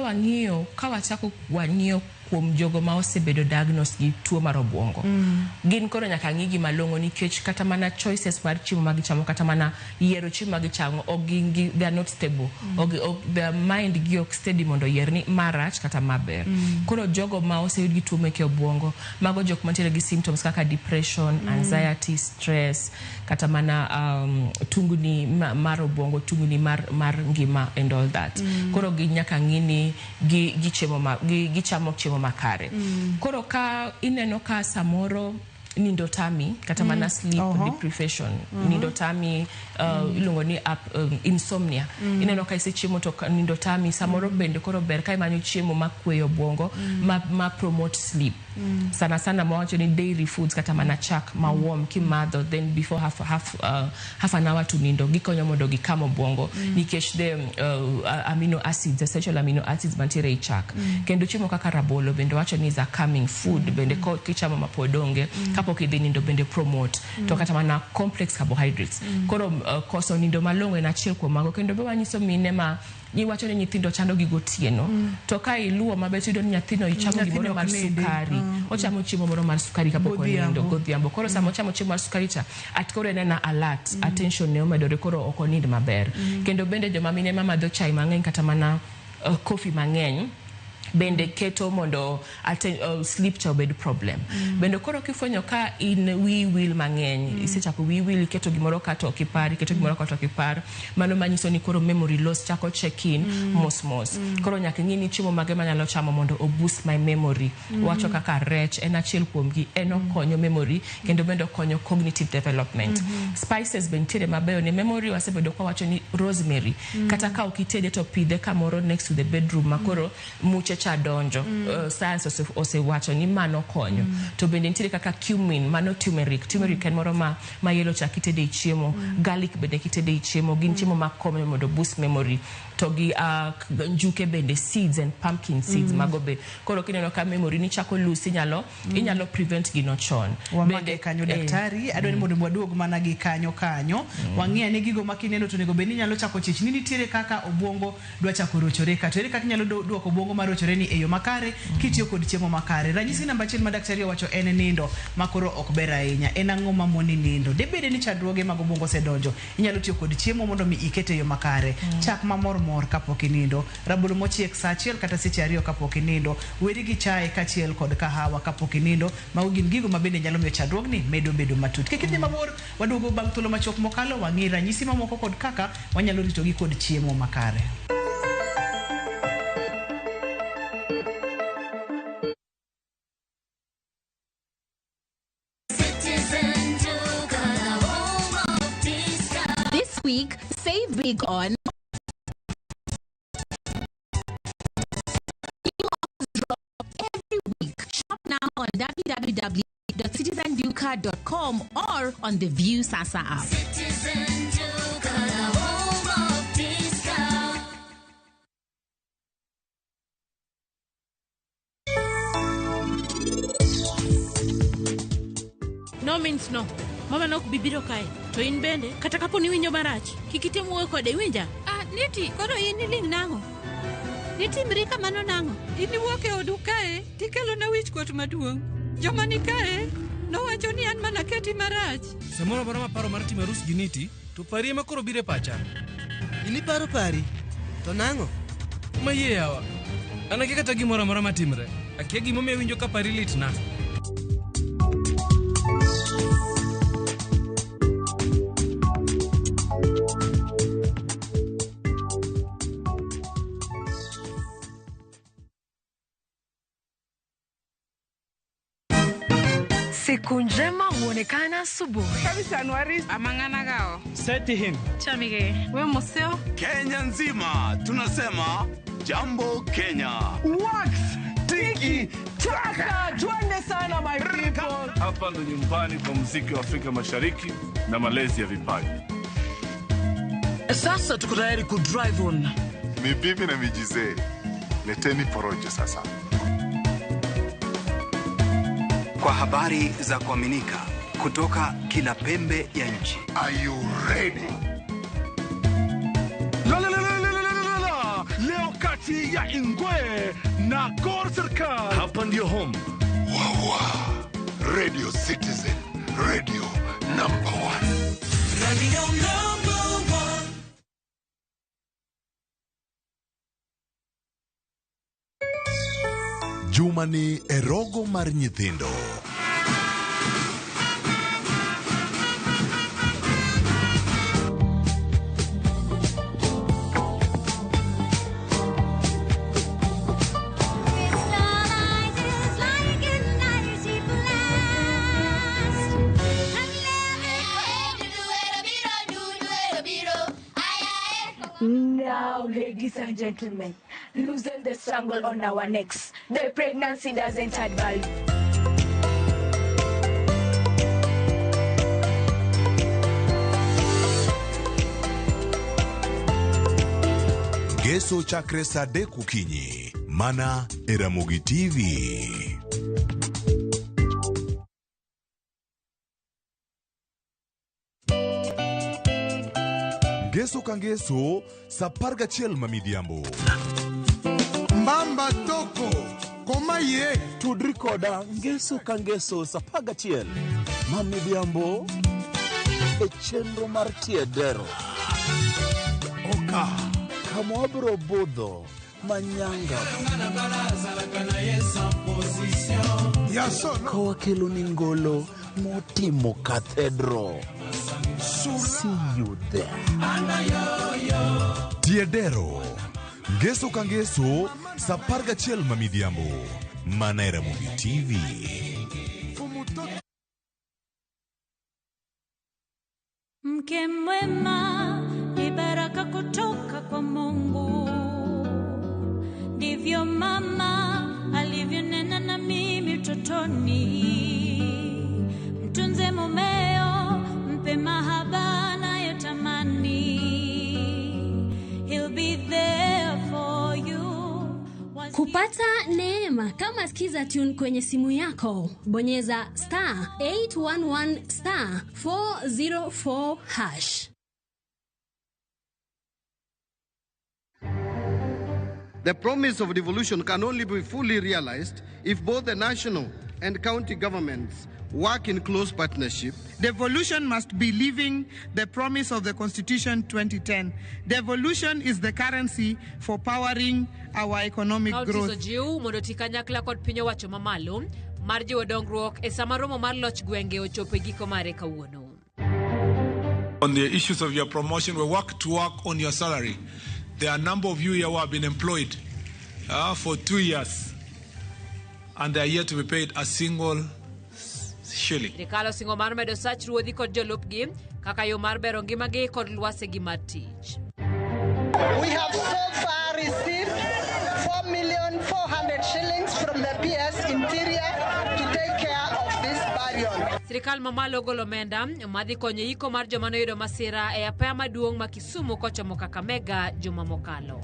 wang'iyo ka wachako wang'iyo kuom jogo ma osebedo diagnosed gi tuo mar obwongo gin koro nyaka ng'igi malong'o nikech kata mana choices mar chiemo ma gichamo kata mana yiero chiemo ma gichamo ok gin gi they are not stable ok, their mind gi ok steady mondo oyier ni ma rach kata ma ber koro jogo ma oseyud gi tuo meke obwongo mago jok mantiere gi symptoms kaka depression anxiety stress kata mana tungni mar obwongo tungni mar ngima and all that koro gi nyaka ng'i ni gi gichiemo ma gi gichamo chiemo makare koro ka ineno ka samoro nindo tami kata mana sleep deprivation nindo tami iluongo ni insomnia ineno ka isechiemo to nindo tami samoro bende koro ber ka imanyo chiemo makweyo obwongo ma promote sleep sana sana mawacho ni dairy foods kata mana chak ma warm kimadho then before half an hour to nindo gikonyo mondo gikam obwongo nikech the amino acids essential amino acids mantiere ei chak kendo chiemo kaka rabolo bende wacho ni is a calming food bende kichamo mapod onge kapok idhi nindo bende promote to kata mana complex carbohydrates koro koso nindo malong'o en achiel kuom mago kendo be wanyiso mine ma iwacho ni nyithindo chando gi gotieno to ka iluwo maber tiyudo ni nyathino ichamo
Nyathino
gimoro
ok
mar
nindi.
sukari ochamo chiemo moro mar sukari kapok onindo
Godhiambo.
godhiambo koro sama ochamo chiemo mar sukari cha at koro en ena alert attention ne omedore koro ok onind maber kendo bende joma mine mamadho chai mang'eny kata mana coffee mang'eny bende keto mondo sleep cha obed problem bende koro kifwenyo ka in wiyi wil mang'eny isechako wiyi wil iketo gimoro ka to ok ipar iketo gimoro ka to ok ipar mano manyiso ni koro memory loss chako check in mos mos koro nyaka ing'i ni chiemo mage manyalo chamo mondo o boost my memory wacho kaka rech en achiel kuomgi en okonyo memory kendo bende okonyo cognitive development spices be nitiere mabeyo ne memory wasebedo kwa wacho ni rosemary kata ka ok itede to pidhe kamoro next to the bedroom ma koro muche cha donjo science osewacho ni mano konyo to bende nitiere kaka cumin mano turmeric turmeric en moro ma yellow cha kitede e chiemo garlic bende kitede e chiemo gin chiemo makonyo mondo boost memory to gi njuke bende seeds and pumpkin seeds mago be koro kineno ka memory ni chako lose inyalo prevent gino chon
Wamake kanyo daktari adwa ni mondo waduog mana gi kanyo kanyo wang'i ane gigo ma kineno to onego bed ni inyalo chako chich ni nitiere kaka obwongo dwa chako rochore ka to ere kaka inyalo duoko obwongo marochore ni e yo makare kitiyo kod chiemo makare ranyisi namba achiel ma daktari owacho en nindo ma koro ok ber ahinya en ang'o mamoni nindo debede ni chandruoge mag obwongo osedonjo inyalo tiyo kod chiemo mondo mi iket e yo makare chak mamor mor kapok inindo rabolo mochiek saa achiel kata seche ariyo kapok inindo weri gi chae kaachiel kod kahawa kapok inindo mago gin gigo ma bende nyalo miyo chandruogni medo bedo matut kik idhi mabor waduogo bang' thuolo machuok mokalo wang'i ranyisi mamoko kod kaka wanyalo ritogi kod chiemo makare.
This week, save big on every week. Shop
www.citizenduka.com or on the Viusasa app.
Citizen Duka, the home of discount.
No means no. Mama nok bi biro kae. To in bende, kata kapo ni iwinjo marach, kik item wuoyo kode, iwinja?
Ah, Niti, koro in iling' nang'o? Nitimri kamano nang'o?
In iwuok e odu kae tikelona wichkuot maduong'. Joma ni kae nowacho ni an mana keti marach.
Samoro amora maparo mar timo arus gi Niti, to pari ema koro biro e pacha.
In iparo pari? To nang'o?
Mayie yawa. An akia kata gimoro amora matimre. Akia gimomiyo awinjo ka pari litna.
Siku njema huonekana asubuhi.
Seti him.
Chamige, we museo.
Kenya nzima tunasema jambo Kenya.
Wax tiki taka, twende sana my people.
Hapa ndo nyumbani kwa muziki wa Afrika Mashariki na malezi ya vipaji.
Sasa tuko tayari ku drive on.
Ni bibi na mijizee, leteni porojo sasa.
Kwa habari za kuaminika kutoka kila pembe ya nchi.
Are you ready?
La, la, la, la, la, la, la, la. Leo kati ya Ingwe na Gor Serikal. Hapa ndio home.
Wawa. Radio Citizen, radio number one.
Radio number one.
Juma ni e rogo mar nyithindo.
Crystallizes like an icy blast.
Now, ladies and gentlemen, loosen the strangle on our necks. The pregnancy doesn't add value.
Ngeso chakre saa adek okinyi mana e Ramogi TV. Ngeso ka ngeso saa 11 ma midhiambo.
Mbamba toko koma ye
tudri koda ngeso ka ngeso sa 11 ma midhiambo e chenro mar tiedero
oka
kama wabiro budho manyanga ka wakelo ni ngolo motimo kathedro. See you there.
Tiedero. Ngeso ka ngeso saa 11 ma midhiambo mana e Ramogi TV.
Mke mwema ni baraka kutoka kwa Mungu, ndivyo mama alivyonena na mimi utotoni. Mtunze mumeo, mpe mahaba anayotamani. He'll be there for you.
Kupata neema kama Skiza Tune kwenye simu yako, bonyeza star 811 star 404 hash.
The promise of devolution can only be fully realized if both the national and county governments work in close partnership.
Devolution must be living the promise of the Constitution 2010. Devolution is the currency for powering our economic
Kaunti
growth.
ojiw mondo oti kanyakla kod piny owacho mamalo mar jiwo dongruok e sama romo mar loch gwenge ochopo e giko mare kawuono.
On the issues of your promotion, we work to work on your salary. There are a number of you here who have been employed for 2 years, and they are yet to be paid a single shilling.
Sirikal osingo mar medo sach ruodhi kod jolupgi kaka yo mar bero ngimagi kod lwasegi mar tich.
We have so far received 4,400,000 shillings from the PS Interior to take care of Carry on.
Sirikal mamalo ogolo omenda madhi konyo iko mar joma noyudo masira e apaya maduong' ma Kisumu kochomo Kakamega juma mokalo.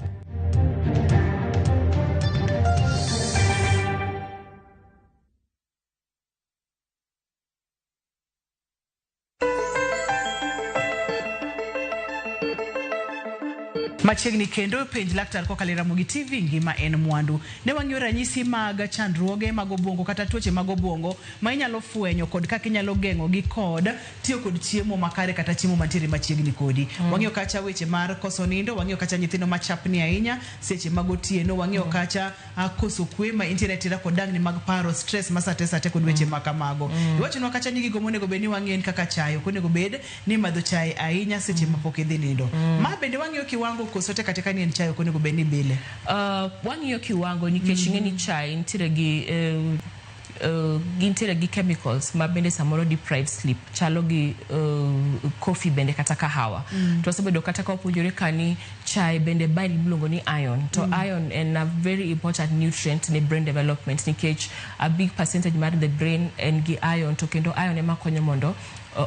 Machiegni kendo penj laktar kokalo e Ramogi TV ngima en mwandu. Ne wang'iyo ranyisi mag chandruoge mag obwongo kata tuoche mag obwongo ma inyalo fwenyo kod kaka inyalo geng'o gi kod tiyo kod chiemo makare kata chiemo mantiere machiegni kodi. Wang'iyo kacha weche mar koso nindo, wang'iyo kacha nyithindo machapni ahinya seche mag otieno, wang'iyo kacha koso kwe ma intiere atira kod dangni mag paro, stress ma sate sate kod weche ma kamago. Iwachonwa kacha ni gigo monego bed ni wang'iyo en kaka chae, ok onego bed ni imadho chae ahinya seche ma pok idhi nindo. Ma bende wang'iyo kiwango koso tek ateka ni en chae ok onego bed ni ibile.
Wang'iyo kiwango nikech ing'e ni chae nitiere gi gintiere gi chemicals ma bende samoro deprive sleep chalo gi coffee bende kata kahawa. To wasebedo kata ka wapuonjore ka ni chae bende bind gimiluongo ni iron to iron en a very important nutrient ne brain development nikech a big percentage mar the brain en gi iron to kendo iron ema konyo mondo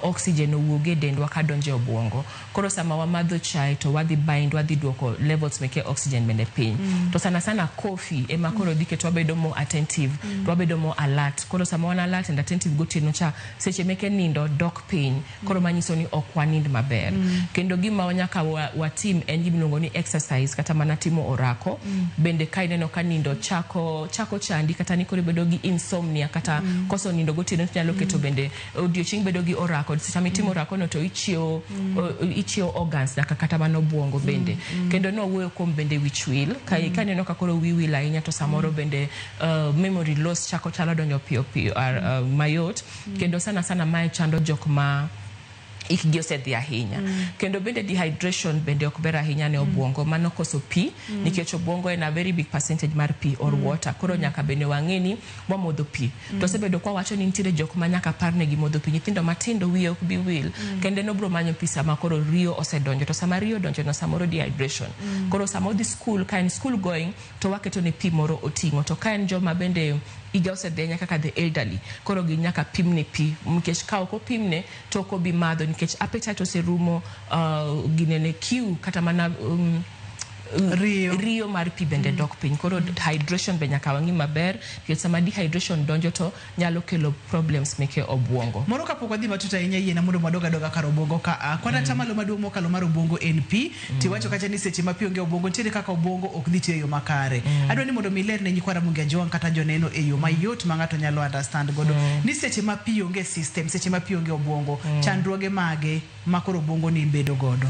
oxygen owuog e dendwa kadonjo e obwongo. Koro sama wamadho chae to wadhi bind, wadhi duoko levels meke oxygen bende piny. To sana sana coffee ema koro dhi keto wabedo more attentive, to wabedo more alert. Koro sama wan alert and attentive gotieno cha, seche meke nindo dok piny. Koro manyiso ni ok wanind maber. Kendo gima nyaka watim en gima iluongo ni exercise kata mana timo orako. Bende ka ineno ka nindo chako chandi kata ni koro ibedo gi insomnia kata koso nindo gotieno to nyalo keto bende odiochieng' bedo gi orako. Sama itimo orako no to ichiewo ichiewo organs nyaka kata mana obwongo bende. Kendo nowuoyo kuom bende wich wil. Ka ineno ka koro wiyi wil ahinya to samoro bende memory loss chako chalo donjo piyo piyo mayot. Kendo sana sana mae chando jok ma ikgi osedhi ahinya. Kendo bende dehydration bende ok ber ahinya ne obwongo. Mano koso pi nikech obwongo en a very big percentage mar pi or water. Koro nyaka bende wang'e ni wamodho pi. To osebedo kwa wacho ni nitiere jok ma nyaka parnegi modho pi. Nyithindo matindo wiye ok bi wil. Kendo en obro manyo pi sama koro riyo osedonjo. To sama riyo odonjo no samoro dehydration. Koro sama odhi school, ka en school going, to waketo ne pi moro oting'o. To ka en joma bende higa osedhi ahinya kaka the elderly, koro gin nyaka pimne pi. Nikech ka ok opimne, to ok obi madho nikech appetite oserumo, ginene kiu kata mana riyo mar pi bende dok piny. Koro hydration be nyaka wang'i maber nikech sama dehydration donjo to nyalo kelo problems meke obwongo.
Moro kapok wadhi matut ahinya yiena mondo wadog adoga kar obwongo ka kwan atamalo maduong' mokalo mar obwongo en pi. Tiwacho kacha ni seche ma pi onge obwongo nitiere kaka obwongo ok dhi tiyo e yo makare. Adwa ni mondo mi iler ne nyikwa Ramogi Ajwang' kata joneno e yo mayot ma ng'ato nyalo understand godo ni seche ma pi onge system, seche ma pi onge obwongo, chandruoge mage ma koro obwongo ni bedo godo?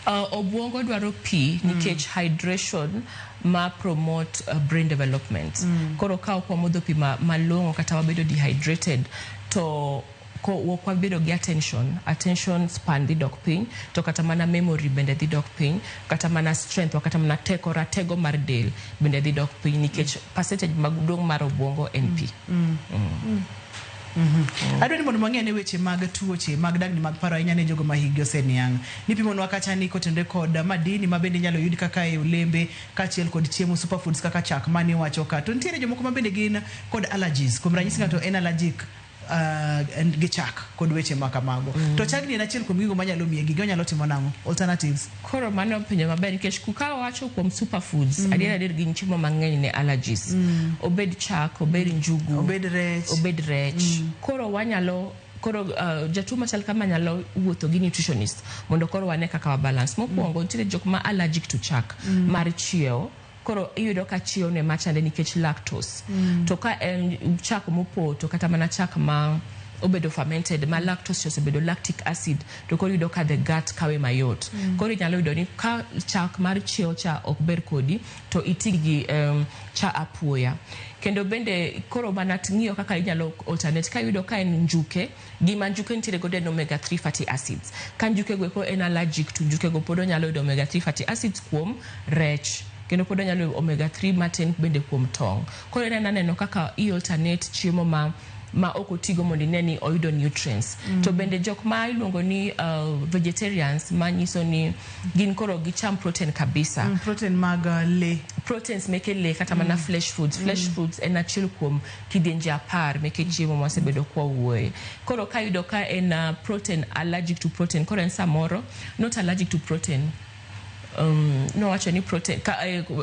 Obwongo dwaro pi nikech hydration ma promote brain development. Koro ka ok wamodho pi malong'o kata wabedo dehydrated to ok wabedo gi attention span dhi dok piny, to kata mana memory bende dhi dok piny, kata mana strength kata mana teko ratego mar del bende dhi dok piny nikech percentage maduong' mar obwongo en pi.
Adwa ni mondo wang'e ne weche mag tuoche mag dangni mag paro ahinya ne jogo ma hikgi oseniang'. Nipimonwa kacha ni kotenore kod madini ma bende inyalo yud kaka e olembe kaachiel kod chiemo superfoods kaka chak mane iwacho ka. To nitiere jomoko ma bende gin kod allergies. Kuom ranyisi ng'ato en allergic gi chak kod weche ma kamago. To chagni en achiel kuom gigo manyalo miye gigi onyalo timo nang'o? Alternatives.
Koro mano penjo maber nikech ka wawacho kuom superfoods, adier gin chiemo mang'eny ne allergies. Obed chak, obed njugu, obed rech. Koro wanyalo koro jatuo machal kama nyalo wuotho gi nutritionist mondo koro wane kaka wa balance. Mokwongo nitiere jok ma allergic to chak mar chiewo. Koro iyudo ka chiewo ne machande nikech lactose. To ka en chak mopoto kata mana chak ma obedo fermented ma lactose osebedo lactic acid to koro iyudo ka the gut kawe mayot. Koro inyalo yudo ni ka chak mar chiewo cha ok ber kodi to iti gi cha apuoya. Kendo bende koro mana ng'iyo kaka inyalo alternate ka iyudo ka en njuke, gima njuke nitiere godo en omega 3 fatty acids. Ka njuke go en allergic to njuke go pod onyalo yudo omega 3 fatty acids kuom rech. Kendo pod onyalo yudo omega 3 matin bende kuom tong'. Koro en aneno kaka i alternate chiemo ma ma ok otigo mondo ine ni oyudo nutrients. To bende jok ma iluongo ni vegetarians, manyiso ni gin koro gicham protein kabisa.
Protein mag le.
Proteins meke le kata mana flesh foods. Flesh foods en achiel kuom kidienje 10 meke chiemo mwasebedo kwawuoye. Koro ka yudo ka en protein allergic to protein, koro en samoro not allergic to protein, nowacho ni protein ka,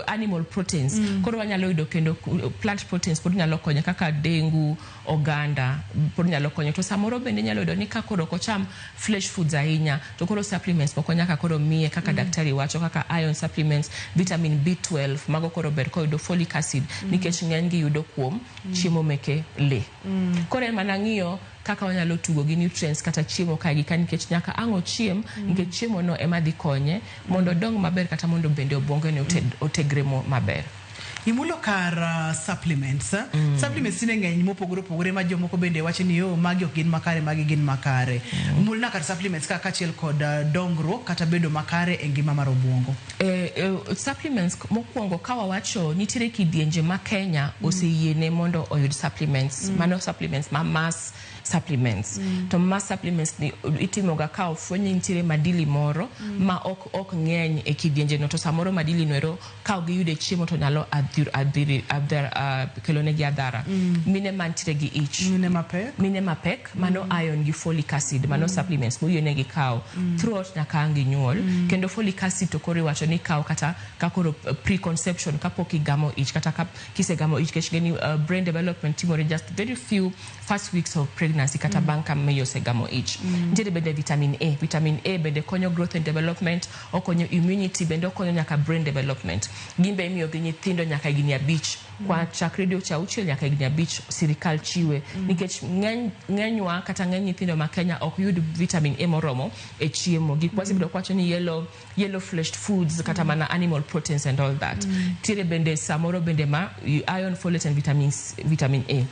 animal proteins. Koro wanyalo yudo kendo plant proteins pod nyalo konyo kaka dengu, oganda pod nyalo konyo. To samoro bende nyalo yudo ni ka koro ok ocham flesh foods ahinya, to koro supplements moko nyaka koro miye kaka daktari wacho, kaka iron supplements, vitamin B12, mago koro ber koyudo folic acid nikech ng'eny gi yudo kuom chiemo meke le. Koro en mana ng'iyo kaka wanyalo tugo gi nutrients kata chiemo kae gi ka, nikech nyaka ang' ochiem, nikech chiemo no ema dhi konye mondo odong maber kata mondo bende obwongo ne otegre maber.
Imulo kar supplements. Supplements tinde ng'eny mopogore opogore, ma jomoko bende wacho ni yo magi ok gin makare, magi gin makare. Mulna kar supplements ka kaachiel kod dongruok kata bedo makare e ngima mar obwongo.
Supplements mokwongo, ka wawacho nitiere kidienje ma Kenya oseyiene mondo oyud supplements. Mano supplements ma mass supplements. To mass supplements ni itimoga ka ofweny ni nitiere madili moro ma ok ng'eny e kidienje no, to samoro madili no ero ka ok giyudo e chiemo to nyalo kelonegi adhara. Mine mantiere gi ich,
mine mapek,
mine mapek, mano iron gi folic acid, mano supplements moyienegi kawo throughout nyaka ang' ginyuol. Kendo folic acid to koro iwacho ni kaw kata ka koro preconception, kapok igamo ich kata ka kisegamo ich, nikech ng'eni brain development timore just very few first weeks of pregnancy kata bang' ka miyo osegamo ich. Nitiere bende vitamin A. Vitamin A bende konyo growth and development, okonyo immunity, bende okonyo nyaka brain development. Gin be imiyo gi nyithindo nyaka higni 5, kwa chakre dweche 6 nyaka higni 5 sirikal chiwe, nikech ng'enywa kata ng'eny nyithindo ma Kenya ok yud vitamin A moromo e chiemo. Gik wasebedo kwacho ni yellow fleshed foods kata mana animal proteins and all that. Tiere bende samoro bende ma iron, folate and vitamin A.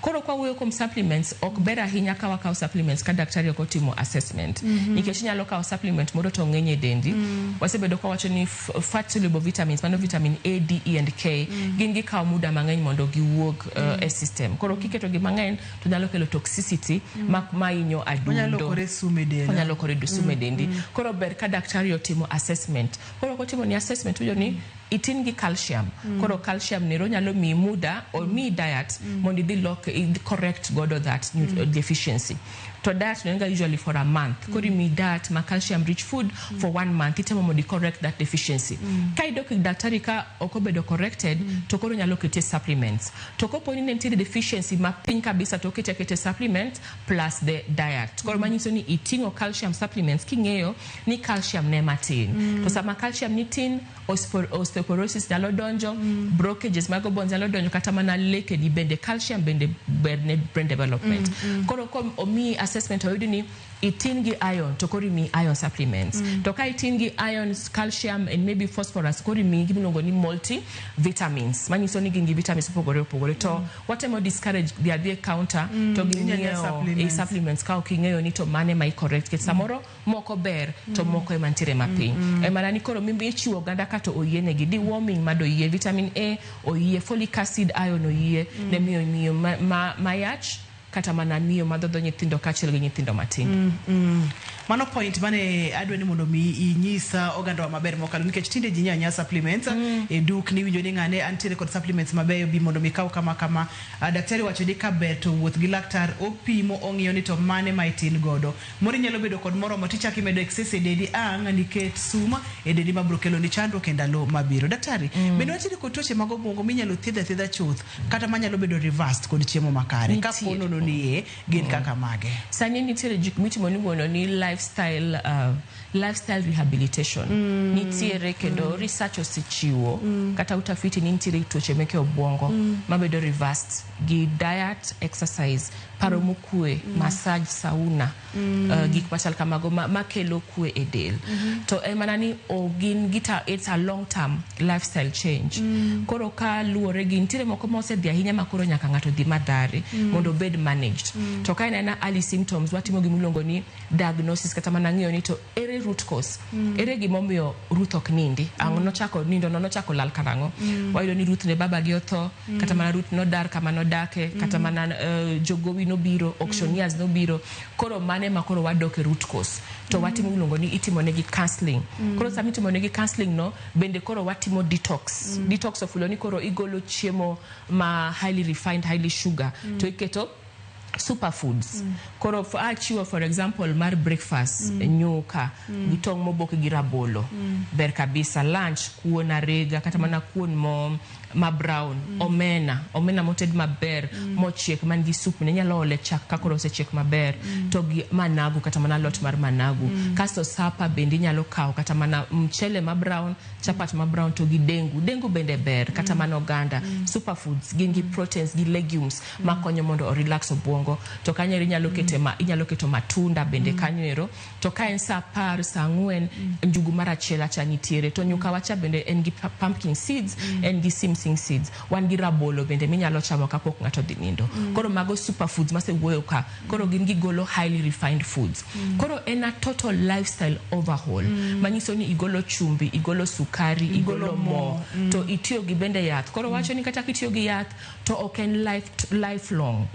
Koro kwa wuoyo kuom supplements, ok ber ahinya ka wakawo supplements ka daktari ok otimo assessment, nikech inyalo kawo supplement moro to ng'eny e dendi. Wasebedo ka wacho ni fat soluble vitamins, mano vitamin A, D, E and K, gin gikawo muda mang'eny mondo giwuog e system. Koro kiketo gi mang'eny to nyalo kelo toxicity ma hinyo adundo.
Onyalo lokore sum e del.
Onyalo lokore sum e dendi. Koro ber ka daktari otimo assessment. Koro kotimo ni assessment, oyudo ni itin gi calcium. Koro calcium nero nyalo miyi muda or miyi diet mondo idhi lok correct godo that deficiency. To diet no enga usually for a month. Koro imiyi diet ma calcium rich food for one month, itemo mondo i correct that deficiency. Ka idok ir daktari ka ok obedo corrected, to koro nyalo ketie supplements. To kopo ni ne nitiere deficiency ma piny kabisa, to okete akete supplement plus the diet. Koro manyiso ni iting'o calcium supplements king'eyo ni calcium ne matin. To sama calcium ni tin, osteoporosis nyalo donjo, brokerages mag bones nyalo donjo, kata mana lekeni bende. Calcium bende ber ne brain development. Koro ko omiyi assessment, oyudi ni itin gi iron, to koro imiyi iron supplements. To ka itin gi iron, calcium and maybe phosphorus, koro imiyi gimiluongo ni multivitamins, manyiso ni gin gi vitamins mopogore opogore. To watemo discourage dhi adhi e counter to
Inyalo
ging'iewo
supplements.
e supplements ka ok ing'eyo ni to mane ma i correct, nikech samoro moko ber to moko ema nitiere mapiny. Mana ni koro mimbi ichiwo oganda ka to oyienegi deworming mado oyie, vitamin A oyie, folic acid, iron oyie ne miyo ma mayach kata mana miyo madhodho nyithindo kaachiel gi nyithindo matindo.
Mano point mane adwa ni mondo mi inyisa ogandawa maber mokalo, nikech tinde ji nyiewo anyiewa supplements e dukni. Iwinjo ni ng'ane antiere kod supplements mabeyo, bi mondo mi kaw kama kama. Daktari wacho ni ka ber to wuoth gi laktar, opimo, ong'iyo ni to mane ma itin godo. Moro inyalo bedo kod moromo, tichako imedo excess e dendi, ang' niket sum e dendi mabiro kelo ni chandruok e ndalo mabiro. Daktari, bende wantiere kod tuoche mag obwongo minyalo thiedh athiedha chuth kata manyalo bedo reversed kod chiemo makare?
Nitie.
Kapo nono ni e gin kaka mage?
Sani nitiere gik mitimo miluongo ni lifestyle rehabilitation. Nitiere kendo research osechiwo kata utafiti ni nitiere tuoche meke obwongo mabedo reversed gi diet, exercise, paro mokwe, massage, sauna, gik machal kamago makelo kwe e del. To en mana ni o gin gita, it's a long term lifestyle change. Koro ka luwore gi nitiere moko mosedhi ahinya ma koro nyaka ng'ato dhi Mathare mondo obed managed. To ka en aena early symptoms, watimo gimiluongo ni diagnosis kata mana ng'iyo ni to ere Nitiere root cause. Ere gimomiyo Ruth ok nindi? Ang'o nochako nindo no nochako lal karang'o? Wayudo ni Ruth ne babagi otho, kata mana Ruth nodar kama nodake, kata mana jogowi nobiro, auctioneers nobiro. Koro mane ma koro wadok e root cause. To watimo iluongo ni itimo negi counseling. Koro sama itimo negi counseling no, bende koro watimo detox. Detox ofulo ni koro igolo chiemo ma highly refined, highly sugar, to iketo superfoods. Koro achiwo for example mar breakfast, nyuka, gi tong' moboki gi rabolo. Ber kabisa. Lunch, kuon arega, kata mana kuon mo ma brown, omena, omena moted maber, mochiek man gi soup ne inyalo ole chak ka koro osechiek maber, to gi managu kata mana alot mar managu. Kasto supper bende inyalo kawo kata mana mchele ma brown, chapat ma brown to gi dengu. Dengu bende ber, kata mana oganda. Superfoods gin gi proteins gi legumes makonyo mondo o relax obwongo. To kanyo ero inyalo kete ma, inyalo keto matunda bende kanyo ero. To ka en saa 10, saa 4, njugu mar achiela cha nitiere. To nyuka wacha bende en gi pumpkin seeds, en gi simsim seeds. Wan gi rabolo bende minyalo chamo kapok ng'ato dhi nindo. Koro mago superfoods masewuoyo ka. Koro gin gigolo highly refined foods. Koro en a total lifestyle overhaul. Manyiso ni igolo chumbi, igolo sukari, igolo mo, to itiyo gi bende yath. Koro wacho ni kata kitiyo gi yath to ok en lifelong.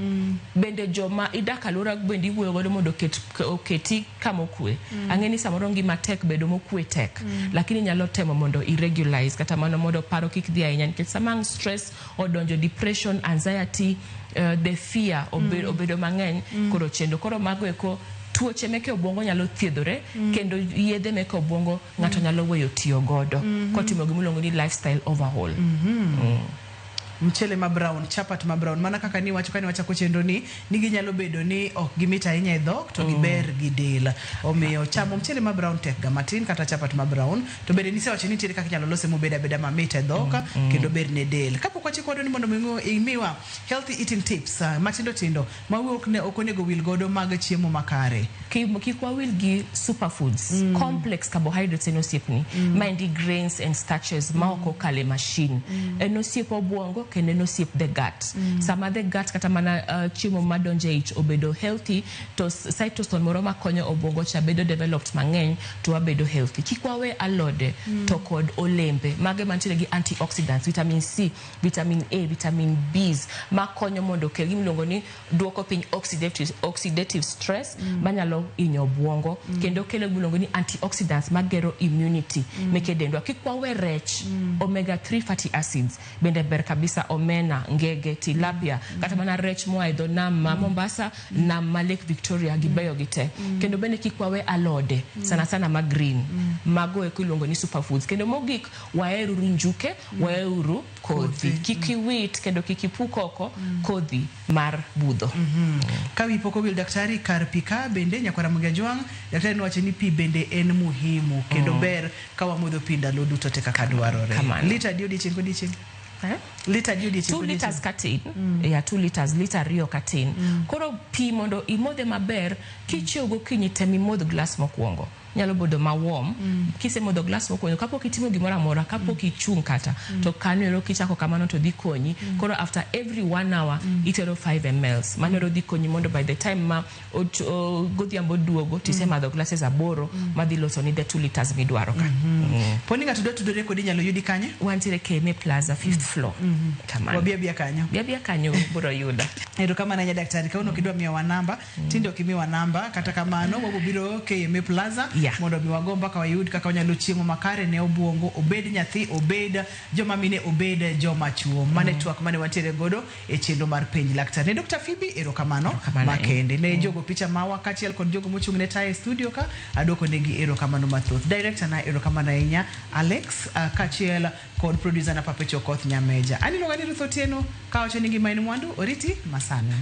Bende joma idak alwora bende iwuoyo godo mondo oketi kama okwe. Ang'e ni samoro ngima tek, bedo mokwe tek. Lakini inyalo temo mondo i regularize kata mana mondo paro kik dhi ahinya nikech sama ang' stress odonjo, depression, anxiety, the fear obedo mang'eny, koro chendo. Koro mago eko tuoche meke obwongo nyalo thiedhore, kendo yedhe meke obwongo ng'ato nyalo weyo tiyo godo kotimo gimiluongo ni lifestyle overhaul.
Mchele ma brown, chapat ma brown, mana kaka niwacho kane wachako chenro ni ginyalo bedo ni ok gimit ahinya e dhok to giber gi del. Omiyo chamo mchele ma brown tek ga matin kata chapat ma brown, to bende nisewacho ni nitiere kaka inyalo lose mobed abeda mamit e dhok kendo ber ne del. Kapok wachiko wadwa ni mondo mi imiwa healthy eating tips matindo tindo ma ok ne ok onego wil godo mag chiemo makare.
Kik wawil gi superfoods, complex carbohydrates en osiepni, maendi grains and starches ma ok okale machine. En osiep obwongo kendo en osiep the gut. Sama the gut kata mana chiemo madonjo e ich obedo healthy, to cytosol moro makonyo obwongo cha bedo developed mang'eny, to wabedo healthy. Kik wawe alode to kod olembe mage mantiere gi antioxidants, vitamin C, vitamin A, vitamin Bs makonyo mondo okel gimiluongo ni duoko piny oxidative stress manyalo hinyo obwongo, kendo kelo gimiluongo ni antioxidants magero immunity meke dendwa. Kik wawe rech, omega 3 fatty acids bende ber kabisa, omena, ngege, tilapia, kata mana rech moa e dho nam ma Mombasa, nam ma Lake Victoria, gibeyo gi te. Kendo bende kik wawe alode, sana sana ma green. Mago eko iluongo ni superfoods. Kendo mogik, waheruru njuke, waheruru kodhi. Kik iwit kendo kik ipuk oko kodhi mar budho.
Ka wi pok owil daktari kar pi ka bende nyakwara Ramogi Ajwang', daktari nowacho ni pi bende en muhimu kendo ber ka wamodho pi ndalo duto te kaka dwarore.
Kamano.
Lita adi odiechieng' kodiechieng'?
Eh?
Lita adi odiechieng'
2 liters katin. Yeah, 2 liters, lita 2 katin. Koro pi mondo imodhe maber, kichiew gokinyi tem imodh glass mokwongo. Nyalo bedo ma warm. Kisemodho glass mokwongo, kapok itimo gimoro amora, kapok ichung' kata, to kanyo ero kichako kamano to dhi konyi. Koro after every 1 hour, itero 5 mls. Mano ero dhi konyi mondo by the time ma godhiambo duogo, tisemadho glasses 8 madhi loso ni the 2 liters midwaro ka.
Poni ng'ato dwa tudore kodi inyalo yudi kanye?
Wantiere KMA Plaza, 5th floor. Kamano.
Wabi abia kanyo.
Bi abia kanyo biro yuda.
Erokamano ahinya daktari, kawuono ok idwa miyowa namba, tinde ok imiwa namba, kata kamano wabiro biro KMA Plaza mondo mi wago mbaka wayud kaka wanyalo chiemo makare ne obwongo, obed nyathi, obed joma mine, obed joma chuo. Mane twak mane wantiere godo e chenro mar penj laktar. Ne Dr. Phoebe, erokamano makende. Ne jogo picha mawa kaachiel kod jogo mochung' ne taya e studio ka, aduoko negi erokamano mathoth. Director na erokamano ahinya Alex, kaachiel kod producer na Papecho Okoth Nyameja. An iluonga ni Ruth Otieno, kawacho ni ngima en mwandu, oriti masani.